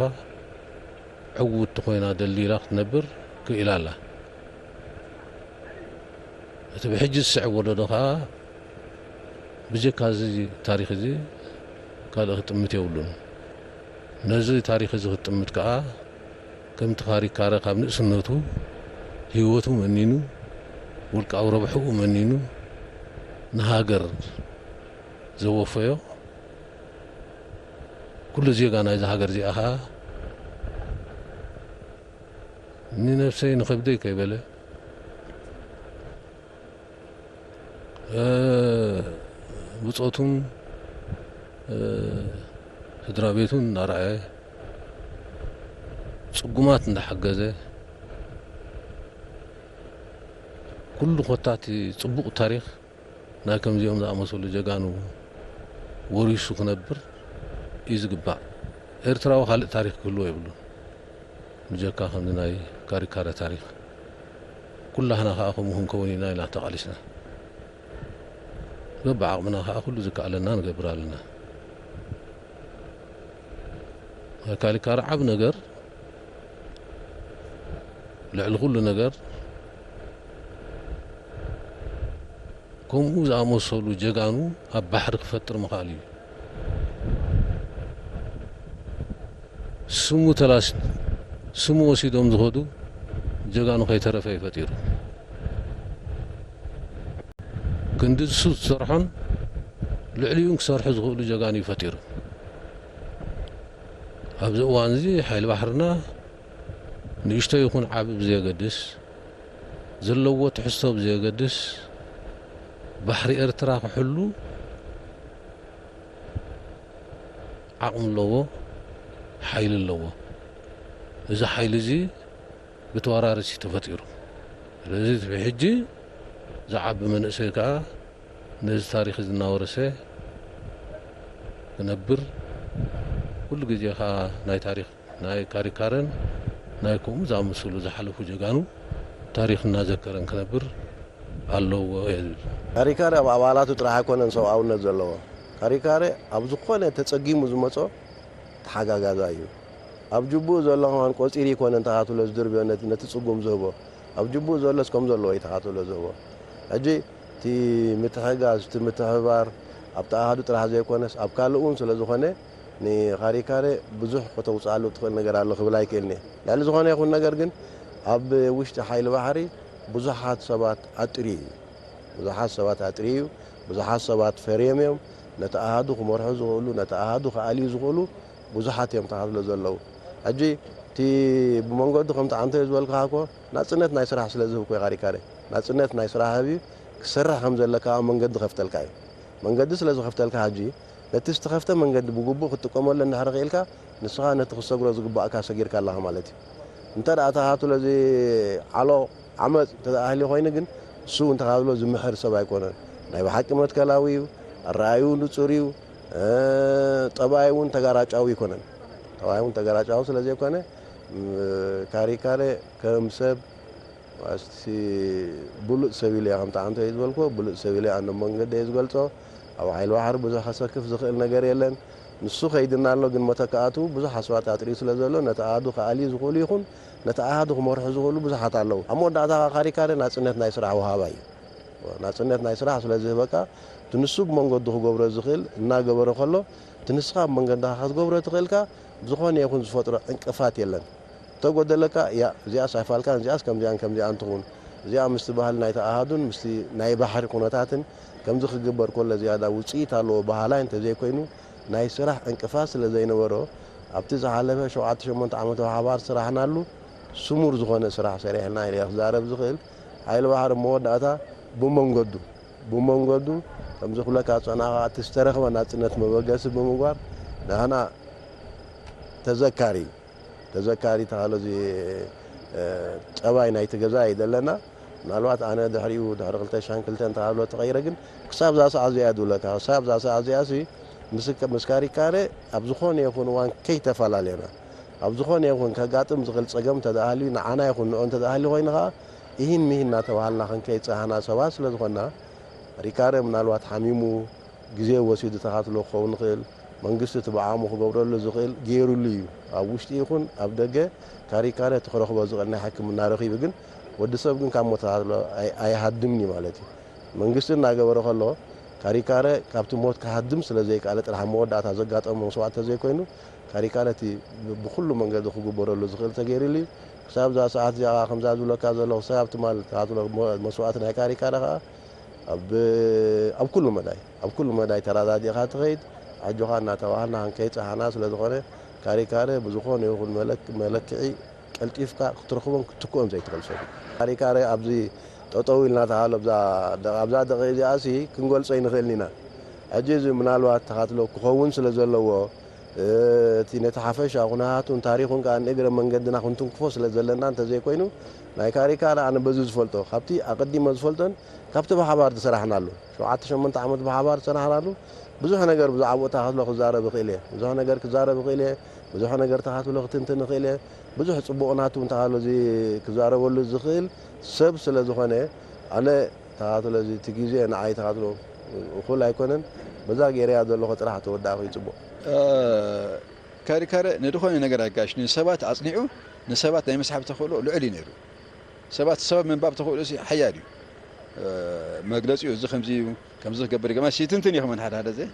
ዕውትቲ ኮይና ደልዲላ ክትነብር ክኢላ ኣላ። እቲ ብሕጂ ዝስዕብ ወለዶ ከኣ ብጀካ እዚ ታሪኽ እዚ ካልእ ክጥምት የብሉን። ነዚ ታሪኽ እዚ ክጥምት ከኣ ከምቲ ካሪካረ ካብ ንእስነቱ ህይወቱ መኒኑ፣ ውልቃዊ ረብሕኡ መኒኑ ንሃገር ዘወፈዮ፣ ኩሉ ዜጋ ናይዛ ሃገር እዚኣ ከኣ ንነብሰይ ንኸብደይ ከይበለ፣ እ፣ ብጾቱን፣ እ፣ ስድራ ቤቱን እናረኣየ፣ ጽጉማት እንዳሓገዘ፣ ኩሉ ኮታ እቲ ጽቡቕ ታሪኽ ናይ ከምዚኦም ዝኣመሰሉ ጀጋኑ ወሪሱ ክነብር እዩ ዝግባእ። ኤርትራዊ ካልእ ታሪኽ ክህልዎ የብሉን፣ ብጀካ ከምዚ ናይ ካሪካረ ታሪኽ። ኩላህና ከኣ ከምኡ ክንከውን ኢና ኢና ተቓሊስና። በብዓቕምና ከኣ ኩሉ ዝከኣለና ንገብር ኣለና። ናይ ካሪካረ ዓቢ ነገር፣ ልዕሊ ኩሉ ነገር፣ ከምኡ ዝኣመሰሉ ጀጋኑ ኣብ ባሕሪ ክፈጥር ምኽኣል እዩ። ስሙ ተላስ-፣ ስሙ ወሲዶም ዝኸዱ ጀጋኑ ከይተረፈ እዩ ፈጢሩ። ክንዲ እሱ ዝሰርሖን ልዕሊኡን ክሰርሑ ዝኽእሉ ጀጋኑ እዩ ፈጢሩ። ኣብዚ እዋን እዚ ሓይሊ ባሕርና ንእሽቶ ይኹን ዓቢ ብዘየገድስ፣ ዘለዎ ትሕዝቶ ብዘየገድስ፣ ባሕሪ ኤርትራ ክሕሉ ዓቕሚ ኣለዎ፣ ሓይሊ ኣለዎ። እዚ ሓይሊ እዚ ብተወራረሲ ተፈጢሩ። ስለዚ እቲ ብሕጂ ዝዓቢ መንእሰይ ከኣ ነዚ ታሪኽ እዚ እናወረሰ ክነብር፣ ኩሉ ግዜ ከኣ ናይ ታሪኽ ናይ ካሪካረን ናይ ከምኡ ዝኣመሰሉ ዝሓለፉ ጀጋኑ ታሪኽ እናዘከረን ክነብር ኣለዎ እየ ዝብል። ካሪካረ ኣብ ኣባላቱ ጥራሕ ኣይኮነን ሰብኣውነት ዘለዎ። ካሪካረ ኣብ ዝኾነ ተጸጊሙ ዝመጾ ተሓጋጋዛይ እዩ። ኣብ ጅቡኡ ዘሎ ከማን ቆጺሩ ይኮነ እንተኻትሎ ዝድርብዮ ነቲ፣ ነቲ ጽጉም ዝህቦ። ኣብ ጅቡኡ ዘሎስ ከም ዘለዎ እዩ ተኻትሎ ዝህቦ። ሕጂ እቲ ምትሕጋዝ፣ እቲ ምትሕብባር ኣብቲ ኣሃዱ ጥራሕ ዘይኮነስ ኣብ ካልእ እውን ስለ ዝኾነ ንኻሪካረ ብዙሕ ከተውጽኣሉ እትኽእል ነገር ኣሎ ክብል ኣይክእልን እየ። ልዕሊ ዝኾነ ይኹን ነገር ግን ኣብ ውሽጢ ሓይሊ ባሕሪ ብዙሓት ሰባት ኣጥርዩ እዩ። ብዙሓት ሰባት ኣጥርዩ እዩ። ብዙሓት ሰባት ፈርዮም እዮም። ነቲ ኣሃዱ ክመርሑ ዝኽእሉ፣ ነቲ ኣሃዱ ክኣልዩ ዝኽእሉ ብዙሓት እዮም ተኻትሎ ዘለዉ። ሕጂ እቲ ብመንገዱ ከምቲ ኣንተዮ ዝበልካኻ እኮ ናጽነት ናይ ስራሕ ስለ ዝህብ እኮ እዩ ካሪካረ። ናጽነት ናይ ስራሕ ህብ እዩ። ክሰርሕ ከም ዘለካ መንገዲ ከፍተልካ እዩ። መንገዲ ስለ ዝኸፍተልካ ሕጂ ነቲ ዝተኸፍተ መንገዲ ብግቡእ ክትጥቀመሉ እንድሕር ክኢልካ፣ ንስኻ ነቲ ክትሰግሮ ዝግባእካ ሰጊርካ ኣለኻ ማለት እዩ። እንተ ደኣ ተኻትሎ እዚ ዓሎ ዓመጽ እንተ ደኣ ኣህልዩ ኮይኑ ግን፣ እሱ እውን ተኻትሎ ዝምሕር ሰብ ኣይኮነን። ናይ ብሓቂ መትከላዊ እዩ፣ ኣረኣእይኡ ንጹር እዩ፣ ጠባይ እውን ተጋራጫዊ ኣይኮነን። ጠባይ እውን ተጋራጫዊ ስለ ዘይኮነ፣ ካሪካረ ከም ሰብ፣ እስቲ፣ ብሉጽ ሰብ ኢለ እየ ከምቲ ኣንተ ዝበልኩ፣ ብሉጽ ሰብ ኢለ ኣነ መንገዲ እየ ዝገልጾ። ኣብ ሓይሊ ባሕሪ ብዙሕ ከሰክፍ ዝኽእል ነገር የለን። ንሱ ከይድና ኣሎ፣ ግን መተካኣቱ ብዙሕ ኣስዋት ኣጥርዩ ስለ ዘሎ፣ ነቲ ኣሃዱ ክኣልዩ ዝኽእሉ ይኹን፣ ነቲ ኣሃዱ ክመርሑ ዝኽእሉ ብዙሓት ኣለዉ። ኣብ መወዳእታ ካሪካረ ናጽነት ናይ ስራሕ ወሃባ እዩ። ናጽነት ናይ ስራሕ ስለ ዝህበካ፣ እቲ ንሱ ብመንገዱ ክገብሮ ዝኽእል እናገበረ ከሎ፣ እቲ ንስኻ ብመንገድኻ ክትገብሮ ትኽእልካ፣ ብዝኾነ ይኹን ዝፈጥሮ ዕንቅፋት የለን። እንተጎደለካ፣ ያ፣ እዚኣስ ኣይፋልካን፣ እዚኣስ ከምዚኣን ከምዚኣን ትኹን፣ እዚኣ ምስቲ ባህሊ ናይ ተኣሃዱን ምስቲ ናይ ባሕሪ ኩነታትን ከምዚ ክግበር ከሎ ዝያዳ ውጽኢት ኣለዎ በሃላይ እንተዘይኮይኑ፣ ናይ ስራሕ ዕንቅፋት ስለ ዘይነበሮ፣ ኣብቲ ዝሓለፈ ሸውዓተ ሸሞንተ ዓመት ብሓባር ዝሰራሕናሉ ስሙር ዝኾነ ስራሕ ሰሪሕና ኢለ ክዛረብ ዝኽእል። ሓይሊ ባሕሪ መወዳእታ ብመንገዱ፣ ብመንገዱ ከምዚ ክብለካ ዝጸናኻ፣ እቲ ዝተረኽበ ናጽነት መበገሲ ብምግባር፣ ንሕና ተዘካሪ፣ ተዘካሪ ተባሃሎ፣ እዚ፣ እ፣ ጠባይ ናይቲ ገዛ እዩ ዘለና። ምናልባት ኣነ ድሕሪኡ፣ ድሕሪ ክልተ ሽሕን ክልተን ተባሃሎ ተቐይረ፣ ግን ክሳብ እዛ ሰዓት እዚኣ ድብለካ፣ ክሳብ እዛ ሰዓት እዚኣ ሲ፣ ምስ፣ ምስ ካሪካረ ኣብ ዝኾነ ይኹን እዋን ከይተፈላለና፣ ኣብ ዝኾነ ይኹን ከጋጥም ዝኽእል ጸገም እንተ ደኣ ሃልዩ፣ ንዓና ይኹን ንዑ እንተ ደኣ ሃልዩ ኮይኑ ኸኣ፣ ኢሂን ሚሂን እናተባሃልና ክንከይድ ዝጸናሕና ሰባት ስለ ዝኾንና፣ ሪካረ ምናልባት ሓሚሙ ግዜ ወሲዱ ተኻትሎ ክኸውን ይኽእል። መንግስቲ እቲ ብዓቕሙ ክገብረሉ ዝኽእል ገይሩሉ እዩ። ኣብ ውሽጢ ይኹን ኣብ ደገ ካሪካረ እቲ ክረኽቦ ዝኽእል ናይ ሕክምና ረኺቡ፣ ግን ወዲ ሰብ ግን ካብ ሞት ተኻትሎ ኣይ-፣ ኣይሃድምን እዩ ማለት እዩ። መንግስቲ እናገበረ ከሎ፣ ካሪካረ ካብቲ ሞት ክሃድም ስለ ዘይከኣለ ጥራሕ ኣብ መወዳእታ ዘጋጠሞ መስዋእቲ ተዘይኮይኑ፣ ካሪካረ እቲ ብ-፣ ብኹሉ መንገዲ ክግበረሉ ዝኽእል ተገይሩሉ እዩ። ክሳብ እዛ ሰዓት እዚኣ ከምዛ ዝብለካ ዘለኹ፣ ክሳብ ትማል ተኻትሎ ሞ-፣ መስዋእቲ ናይ ካሪካረ ከኣ ኣብ፣ ኣብ ኩሉ መዳይ፣ ኣብ ኩሉ መዳይ ተረዳዲእኻ ትኸይድ፣ ኣጆኻ እናተባሃልና ክንከይድ ጸናሕና ስለ ዝኾነ፣ ካሪካረ ብዝኾነ ይኹን መለክ-፣ መለክዒ ቀልጢፍካ ክትረኽቦን ክትትክኦን ዘይትኽእል ሰብ እዩ። ካሪካረ ኣብዚ ጠጠው ኢልና ተሃሎ ኣብዛ ደ-፣ ኣብዛ ደቂቕ እዚኣሲ ክንገልጾ ኣይንኽእልን ኢና። ሕጂ እዚ ምናልባት ተኻትሎ ክኸውን ስለ ዘለዎ፣ እ፣ እቲ ነቲ ሓፈሻ ኩነታቱን ታሪኹን ከኣ ንእግረ መንገድና ክንትንክፎ ስለ ዘለና እንተዘይኮይኑ፣ ናይ ካሪካረ ኣነ በዚ ዝፈልጦ፣ ካብቲ ኣቐዲመ ዝፈልጦን ካብቲ ብሓባር ዝሰራሕናሉ፣ ሸውዓተ ሸሞንተ ዓመት ብሓባር ዝሰራሕናሉ፣ ብዙሕ ነገር ብዛዕባኡ ተኻትሎ ክዛረብ ይኽእል እየ። ብዙሕ ነገር ክዛረብ ይኽእል እየ። ብዙሕ ነገር ተኻትሎ ክትንትን ይኽእል እየ። ብዙሕ ጽቡቕ ናቱ እውን ተኻትሎ እዚ ክዛረበሉ ዝኽእል ሰብ ስለ ዝኾነ፣ ኣነ ተኻትሎ እዚ እቲ ግዜ ንዓይ ተኻትሎ እኹል ኣይኮነን። በዛ ገይረያ ዘለኹ ጥራሕ ተወዳእኹ እዩ ጽቡቕ። እ፣ ካሪካረ ንድኾነ ነገር ኣጋሽ ንሰባት ኣጽኒዑ፣ ንሰባት ናይ ምስሓብ ተኽእሎ ልዑል እዩ ነይሩ። ሰባት፣ ሰብ ምንባብ ተኽእሎ ሲ ሓያል እዩ። እ፣ መግለጺኡ እዚ ከምዚ እዩ፣ ከምዚ ክገብር ይገማ ሲትንትን እዩ። ከመን ሓደ ሓደ ዘ-፣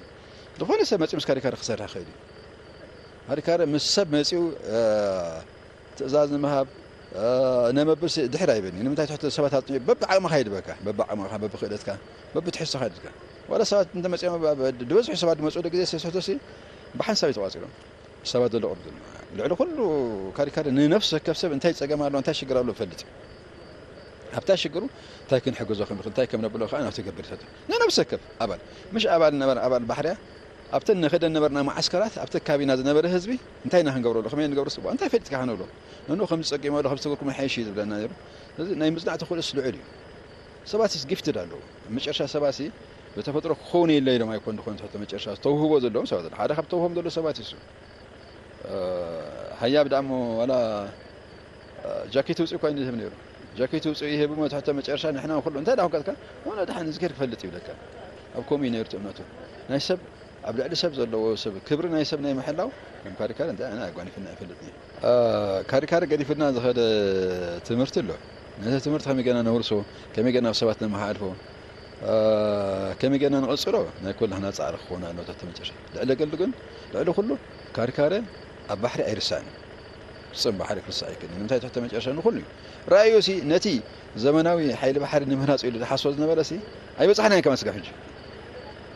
ዝኾነ ሰብ መጺኡ ምስ ካሪካረ ክሰርሕ ይኽእል እዩ። ካሪካረ ምስ ሰብ መጺኡ፣ እ፣ ትእዛዝ ንምሃብ፣ እ፣ ነመብር ሲ ድሕር ኣይብልኒ። ንምንታይ ትሕቲ ሰባት ኣጽኒዑ በብዓቕምኻ ይድበካ፣ በብዓቕምኻ፣ በብክእለትካ፣ በብትሕዝቶኻ ይድካ። ዋላ ሰባት እንተመጺኦም፣ ብ-፣ ብ-፣ ዝበዝሑ ሰባት ዝመጽኡ ግዜ ሲ ትሕቶ ሲ ብሓንሳብ እዩ ተቋጺሮም። ሰባት ዘሎ ቅርብ ዘሎ። ልዕሊ ኩሉ ካሪካሪ ንነፍሲ ወከፍ ሰብ እንታይ ጸገም ኣሎ፣ እንታይ ሽግር ኣሎ ይፈልጥ እዩ። ኣብታ ሽግሩ እንታይ ክንሕግዞ ከም ንኽእል፣ እንታይ ከም ነብሎ ከኣ ናብቲ ገብር ይሰጥ። ንነፍሲ ወከፍ ኣባል፣ ምሽ ኣባል ነበረ፣ ኣባል ባሕርያ፣ ኣብተን ንኸደን ነበርና መዓስከራት፣ ኣብቲ ኣካባቢና ዝነበረ ህዝቢ እንታይ ኢና ክንገብረሉ፣ ከመይ ንገብሮ ጽቡቕ፣ እንታይ ፈሊጥካ ክንብሎ፣ ንንኡ ከም ዝጸጊሞ ኣሎ፣ ከም ዝተገብርኩም ይሓይሽ እዩ ዝብለና ነይሩ። ስለዚ ናይ ምጽናዕ ተኽእሎስ ልዑል እዩ። ሰባትስ ጊፍትድ ኣለዉ። ኣብ መጨረሻ ሰባትሲ ብተፈጥሮ ክኸውን የለ ኢሎም ኣይኮን ዝኾነ ትሕቶ መጨረሻ ተውህቦ ዘለዎም ሰባት ኣለዉ። ሓደ ካብ ተውህቦም ዘለዉ ሰባት እዩ እሱ። እ፣ ሃያብ ደኣ እሞ ዋላ፣ እ፣ ጃኬት ውፅእ እኳ እዩ ዝህብ ነይሩ። ጃኬት ውፅእ ይህብ እሞ ትሕቶ መጨረሻ ንሕና ኩሉ እንታይ ደኣ ኮንካትካ? ዋላ ደሓን እዚ ከይር ክፈልጥ ይብለካ። ኣብ ከምኡ እዩ ነይሩ እቲ እምነቱ። ናይ ሰብ፣ ኣብ ልዕሊ ሰብ ዘለዎ ሰብ፣ ክብሪ ናይ ሰብ ናይ ምሕላው ከም ካሪካሪ እንታይ ኣነ ኣጓኒፍና ኣይፈልጥን እዩ። እ፣ ካሪካሪ ገዲፍና ዝኸደ ትምህርቲ ኣሎ። ነቲ ትምህርቲ ከመይ ጌርና ነውርሶ፣ ከመይ ጌርና ኣብ ሰባት ነመሓላልፎ፣ እ፣ ከመይ ጌርና ንቐጽሎ ናይ ኩላህና ጻዕሪ ክኸውን ኣለዎ። ተመጨረሻ ልዕሊ ገሉ ግን፣ ልዕሊ ኩሉ ካሪካረ ኣብ ባሕሪ ኣይርሳዕን እዩ። ፍጹም ባሕሪ ክርሳዕ ኣይክእልን። ንምንታይ? ትሕተ መጨረሻ ንኹሉ እዩ። ራእዩ ሲ ነቲ ዘመናዊ ሓይሊ ባሕሪ ንምህናጽ ኢሉ ዝሓስቦ ዝነበረ ሲ ኣይበጻሕናን ከማን ስጋብ ሕጂ።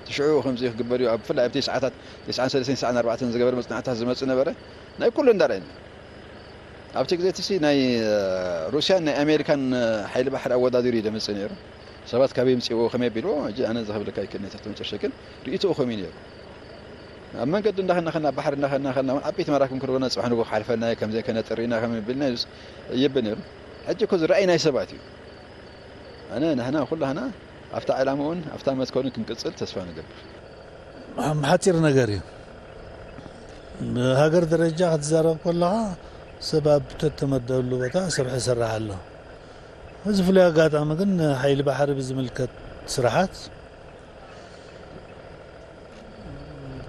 እቲ ሽዑ ከምዚ ክግበር እዩ፣ ኣብ ብፍላይ ኣብቲ ሰዓታት ተስዓን ሰለስተን ተስዓን ኣርባዕተን ዝገበረ መጽናዕትታት ዝመጽእ ነበረ። ናይ ኩሉ እንዳረኣየና። ኣብቲ ግዜ እቲ ሲ ናይ፣ እ፣ ሩስያን ናይ ኣሜሪካን፣ እ፣ ሓይሊ ባሕሪ ኣወዳዲሩ እዩ ደምጽእ ነይሩ። ሰባት ካበይ የምጽእዎ፣ ከመይ ኣቢልዎ፣ ሕጂ ኣነ እዚ ክብለካ ኣይክእልን እየ፣ ትሕተ መጨረሻ ግን ርእይቶኡ ከምኡ እዩ ነይሩ። ኣብ መንገዲ እንዳኸና ኸና፣ ኣብ ባሕሪ እንዳኸና ኸና፣ እውን ዓበይቲ መራክብ ክንረክብ ኢና፣ ጽባሕ ንግሆ ክሓልፈልና እዩ፣ ከምዚ ከነጥሪ ኢና፣ ከም ቢልና እዩ ዝስ-፣ ይብል ነይሩ። ሕጂ እኮ እዚ ራእይ ናይ ሰባት እዩ። ኣነ፣ ንሕና፣ ኩላህና ኣብታ ዕላምኡን ኣብታ መትከሉን ክንቅጽል ተስፋ ንገብር። ሓፂር ነገር እዩ። ብሃገር ደረጃ ክትዛረብ ከለኻ፣ ሰብ ኣብ ተተመደብሉ ቦታ ስርሑ ይሰርሕ ኣሎ። እዚ ፍሉይ ኣጋጣሚ ግን፣ ሓይሊ ባሕሪ ብዝምልከት ስራሓት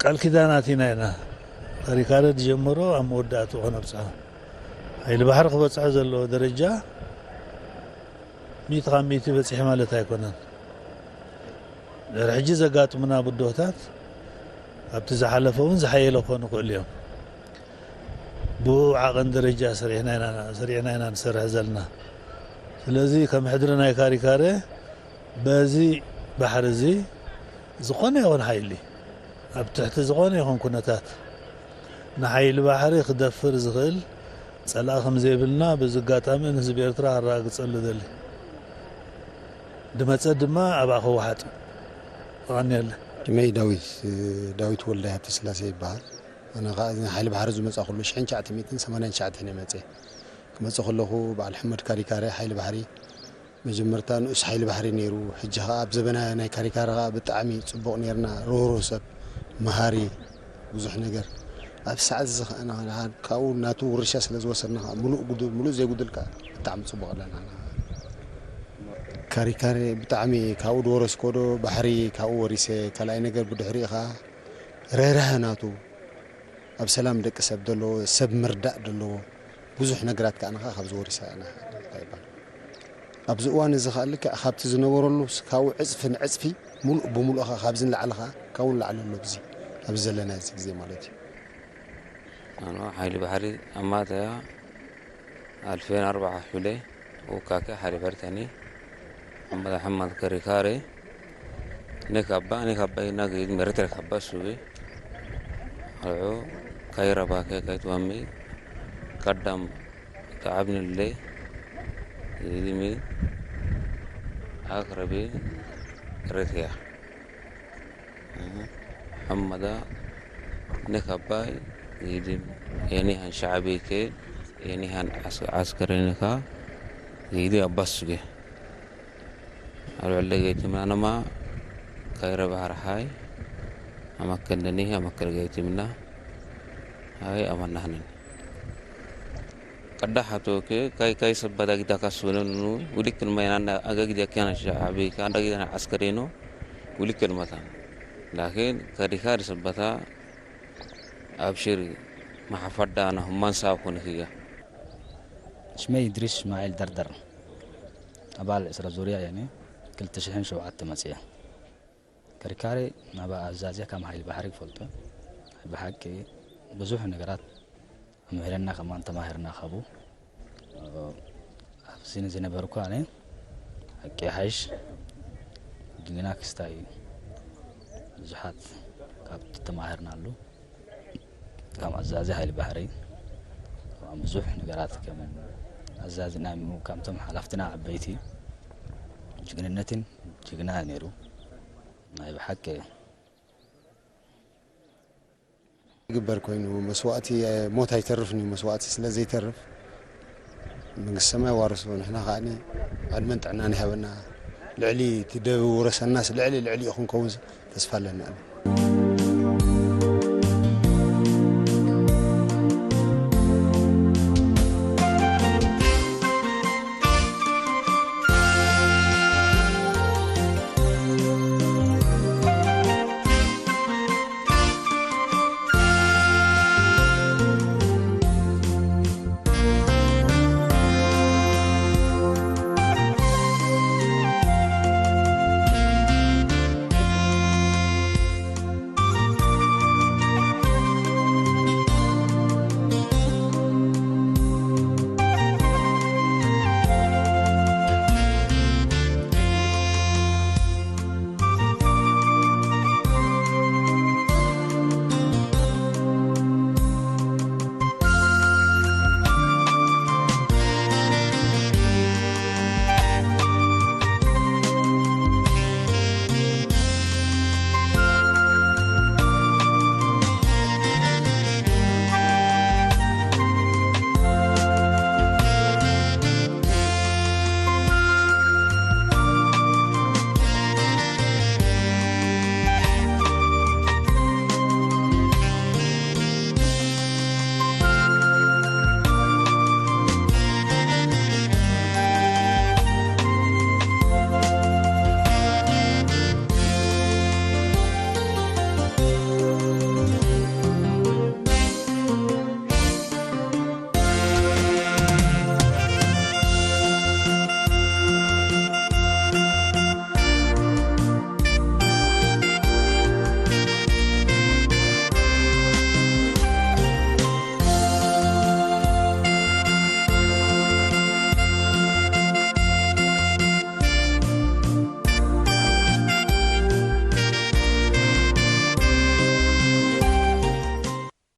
ቃል ኪዳናት ኢና ኢና። ካሪካረ ዝጀመሮ ኣብ መወዳእትኡ ከነብፅሖ፣ ሓይሊ ባሕሪ ክበፅሖ ዘለዎ ደረጃ ሚእቲ ካብ ሚእቲ በፂሑ ማለት ኣይኮነን። ድሕሪ ሕጂ ዘጋጥሙና ብድሆታት ኣብቲ ዝሓለፈ እውን ዝሓየለ ክኾኑ ይኽእሉ እዮም። ብኡ ዓቐን ደረጃ ሰሪሕና ኢና፣ ሰሪዕና ኢና ንሰርሕ ዘለና። ስለዚ ከም ሕድሪ ናይ ካሪካረ በዚ ባሕሪ እዚ ዝኾነ ይኹን ሓይሊ ኣብ ትሕቲ ዝኾነ ይኹን ኩነታት ንሓይሊ ባሕሪ ክደፍር ዝኽእል ጸላኢ ከም ዘይብልና በዚ ኣጋጣሚ ንህዝቢ ኤርትራ ኣረጋግጸሉ ደሊ። ድመጸ ድማ ኣብኣ ክወሓጥ። የቐንየለይ። ሽመይ ዳዊት፣ ዳዊት ወልደ ሃብተስላሴ ይበሃል። ኣነ ኸኣ እዚ ሓይሊ ባሕሪ ዝመጻ ኩሉ ሽሕን ትሽዓተ ሚእትን ሰማንያን ትሽዓተን እየ መጽየ። ክመጽእ ከለኹ በዓል ሕመድ ካሪካረ ሓይሊ ባሕሪ መጀመርታ ንኡስ ሓይሊ ባሕሪ ነይሩ። ሕጂ ኸኣ ኣብ ዘበና ናይ ካሪካረ ኸኣ ብጣዕሚ ጽቡቕ ነይርና። ርህሩህ ሰብ፣ መሃሪ፣ ብዙሕ ነገር። ኣብ ሰዓት እዚ ኸኣ ንዓ-፣ ካብኡ ናቱ ውርሻ ስለ ዝወሰድና ኸኣ ምሉእ ጉዱ-፣ ምሉእ ዘይጉድል ከኣ ብጣዕሚ ጽቡቕ ኣለና። ካሪካረ ብጣዕሚ ካብኡ ዝወረስኮ ዶ ባሕሪ ካብኡ ወሪሰ፣ ካልኣይ ነገር ብድሕሪኡ ኸኣ ርህራሀ ናቱ፣ ኣብ ሰላም ደቂ ሰብ ዘለዎ፣ ሰብ ምርዳእ ዘለዎ፣ ብዙሕ ነገራት ከኣ ንኻ ካብ ዝወርሳ ኢና፣ እንታይ ይባል። ኣብዚ እዋን እዚ ከኣ ልክዕ ካብቲ ዝነበረሉ ስ-፣ ካብኡ ዕጽፊ ንዕጽፊ፣ ሙሉእ ብሙሉእ ኸኣ ካብዚ ንላዕሊ ኸኣ ካብኡ ንላዕሊ ኣሎ፣ ኣብዚ፣ ኣብዚ ዘለና እዚ ግዜ ማለት እዩ። ኣነ ሓይሊ ባሕሪ ኣማተያ ኣልፌን ኣርባዓ ሑለ፣ ኡካከ ሓይሊ ባሕሪ ተኒ፣ ሓመድ ሓመድ ከሪካሬ፣ ንካባ፣ ንካባ ይና ገይድ መሬት ረካባ ሱቢ፣ ኣልዑ ካይረባከ ካይትዋሚ፣ ቀዳም ከዓብንለ፣ ይድሚ፣ ኣክረቢ፣ ሬትያ። ሓመዳ ንካባይ ይድም፣ የኒሃን ሸዓቢከ፣ የኒሃን ዓስ-፣ ዓስከረኒካ ይዲ ኣባሱገ። ኣብ ልዕሊ ገይትምና ነማ ካይረ ባህር ሃይ፣ ኣመከንደኒ፣ ኣመከል ገይትምና፣ ሃይ ኣመናህነን። ቀዳ ሓቶከ፣ ካይ፣ ካይ ሰባዳ ጊዳ ካስበነኑ፣ ውልክን ማይናና ኣጋ ጊዳ ኪያና ሸዓቢ፣ ካንዳ ጊዳና ዓስከሬኖ፣ ውልክን መታን። ላኪን ከዲካ ድሰባታ ኣብሽሪ፣ መሓፈዳ ኣነ ሁማን ሳብ ኮንክ እያ። ሽመይ ኢድሪስ እስማዒል ደርደር፣ ኣባል ዕስራ ዙርያ እየ፣ ክልተ ሽሕን ሸውዓተ መጽየ። ከሪካሪ ናባ ኣዛዝያ ከም ሓይሊ ባሕሪ ክፈልጦ፣ ብሓቂ ብዙሕ ነገራት ኣምሂረና፣ ከማን ተማሂርና ካብኡ። ኣብዚ ንዝነበርኩ ኣነ ሓቂ ሓይሽ፣ ድንግና ክስታይ ብዙሓት ካብ ተማሂርናሉ፣ ከም ኣዛዚ ሓይሊ ባሕሪ፣ ከም ብዙሕ ነገራት ከም ኣዛዚ ናይ ም-፣ ከምቶም ሓላፍትና ዓበይቲ ጅግንነትን ጅግና ነይሩ። ናይ ብሓቂ ይግበር ኮይኑ መስዋእቲ፣ ሞት ኣይተርፍን እዩ። መስዋእቲ ስለ ዘይተርፍ መንግስቲ ሰማይ ዋርሶ፣ ንሕና ከኣኒ ዕድመን ጥዕናን ይሃበና። ልዕሊ እቲ ደብ ውረሰናስ ልዕሊ ልዕሊኡ ክንከውን ተስፋ ኣለና።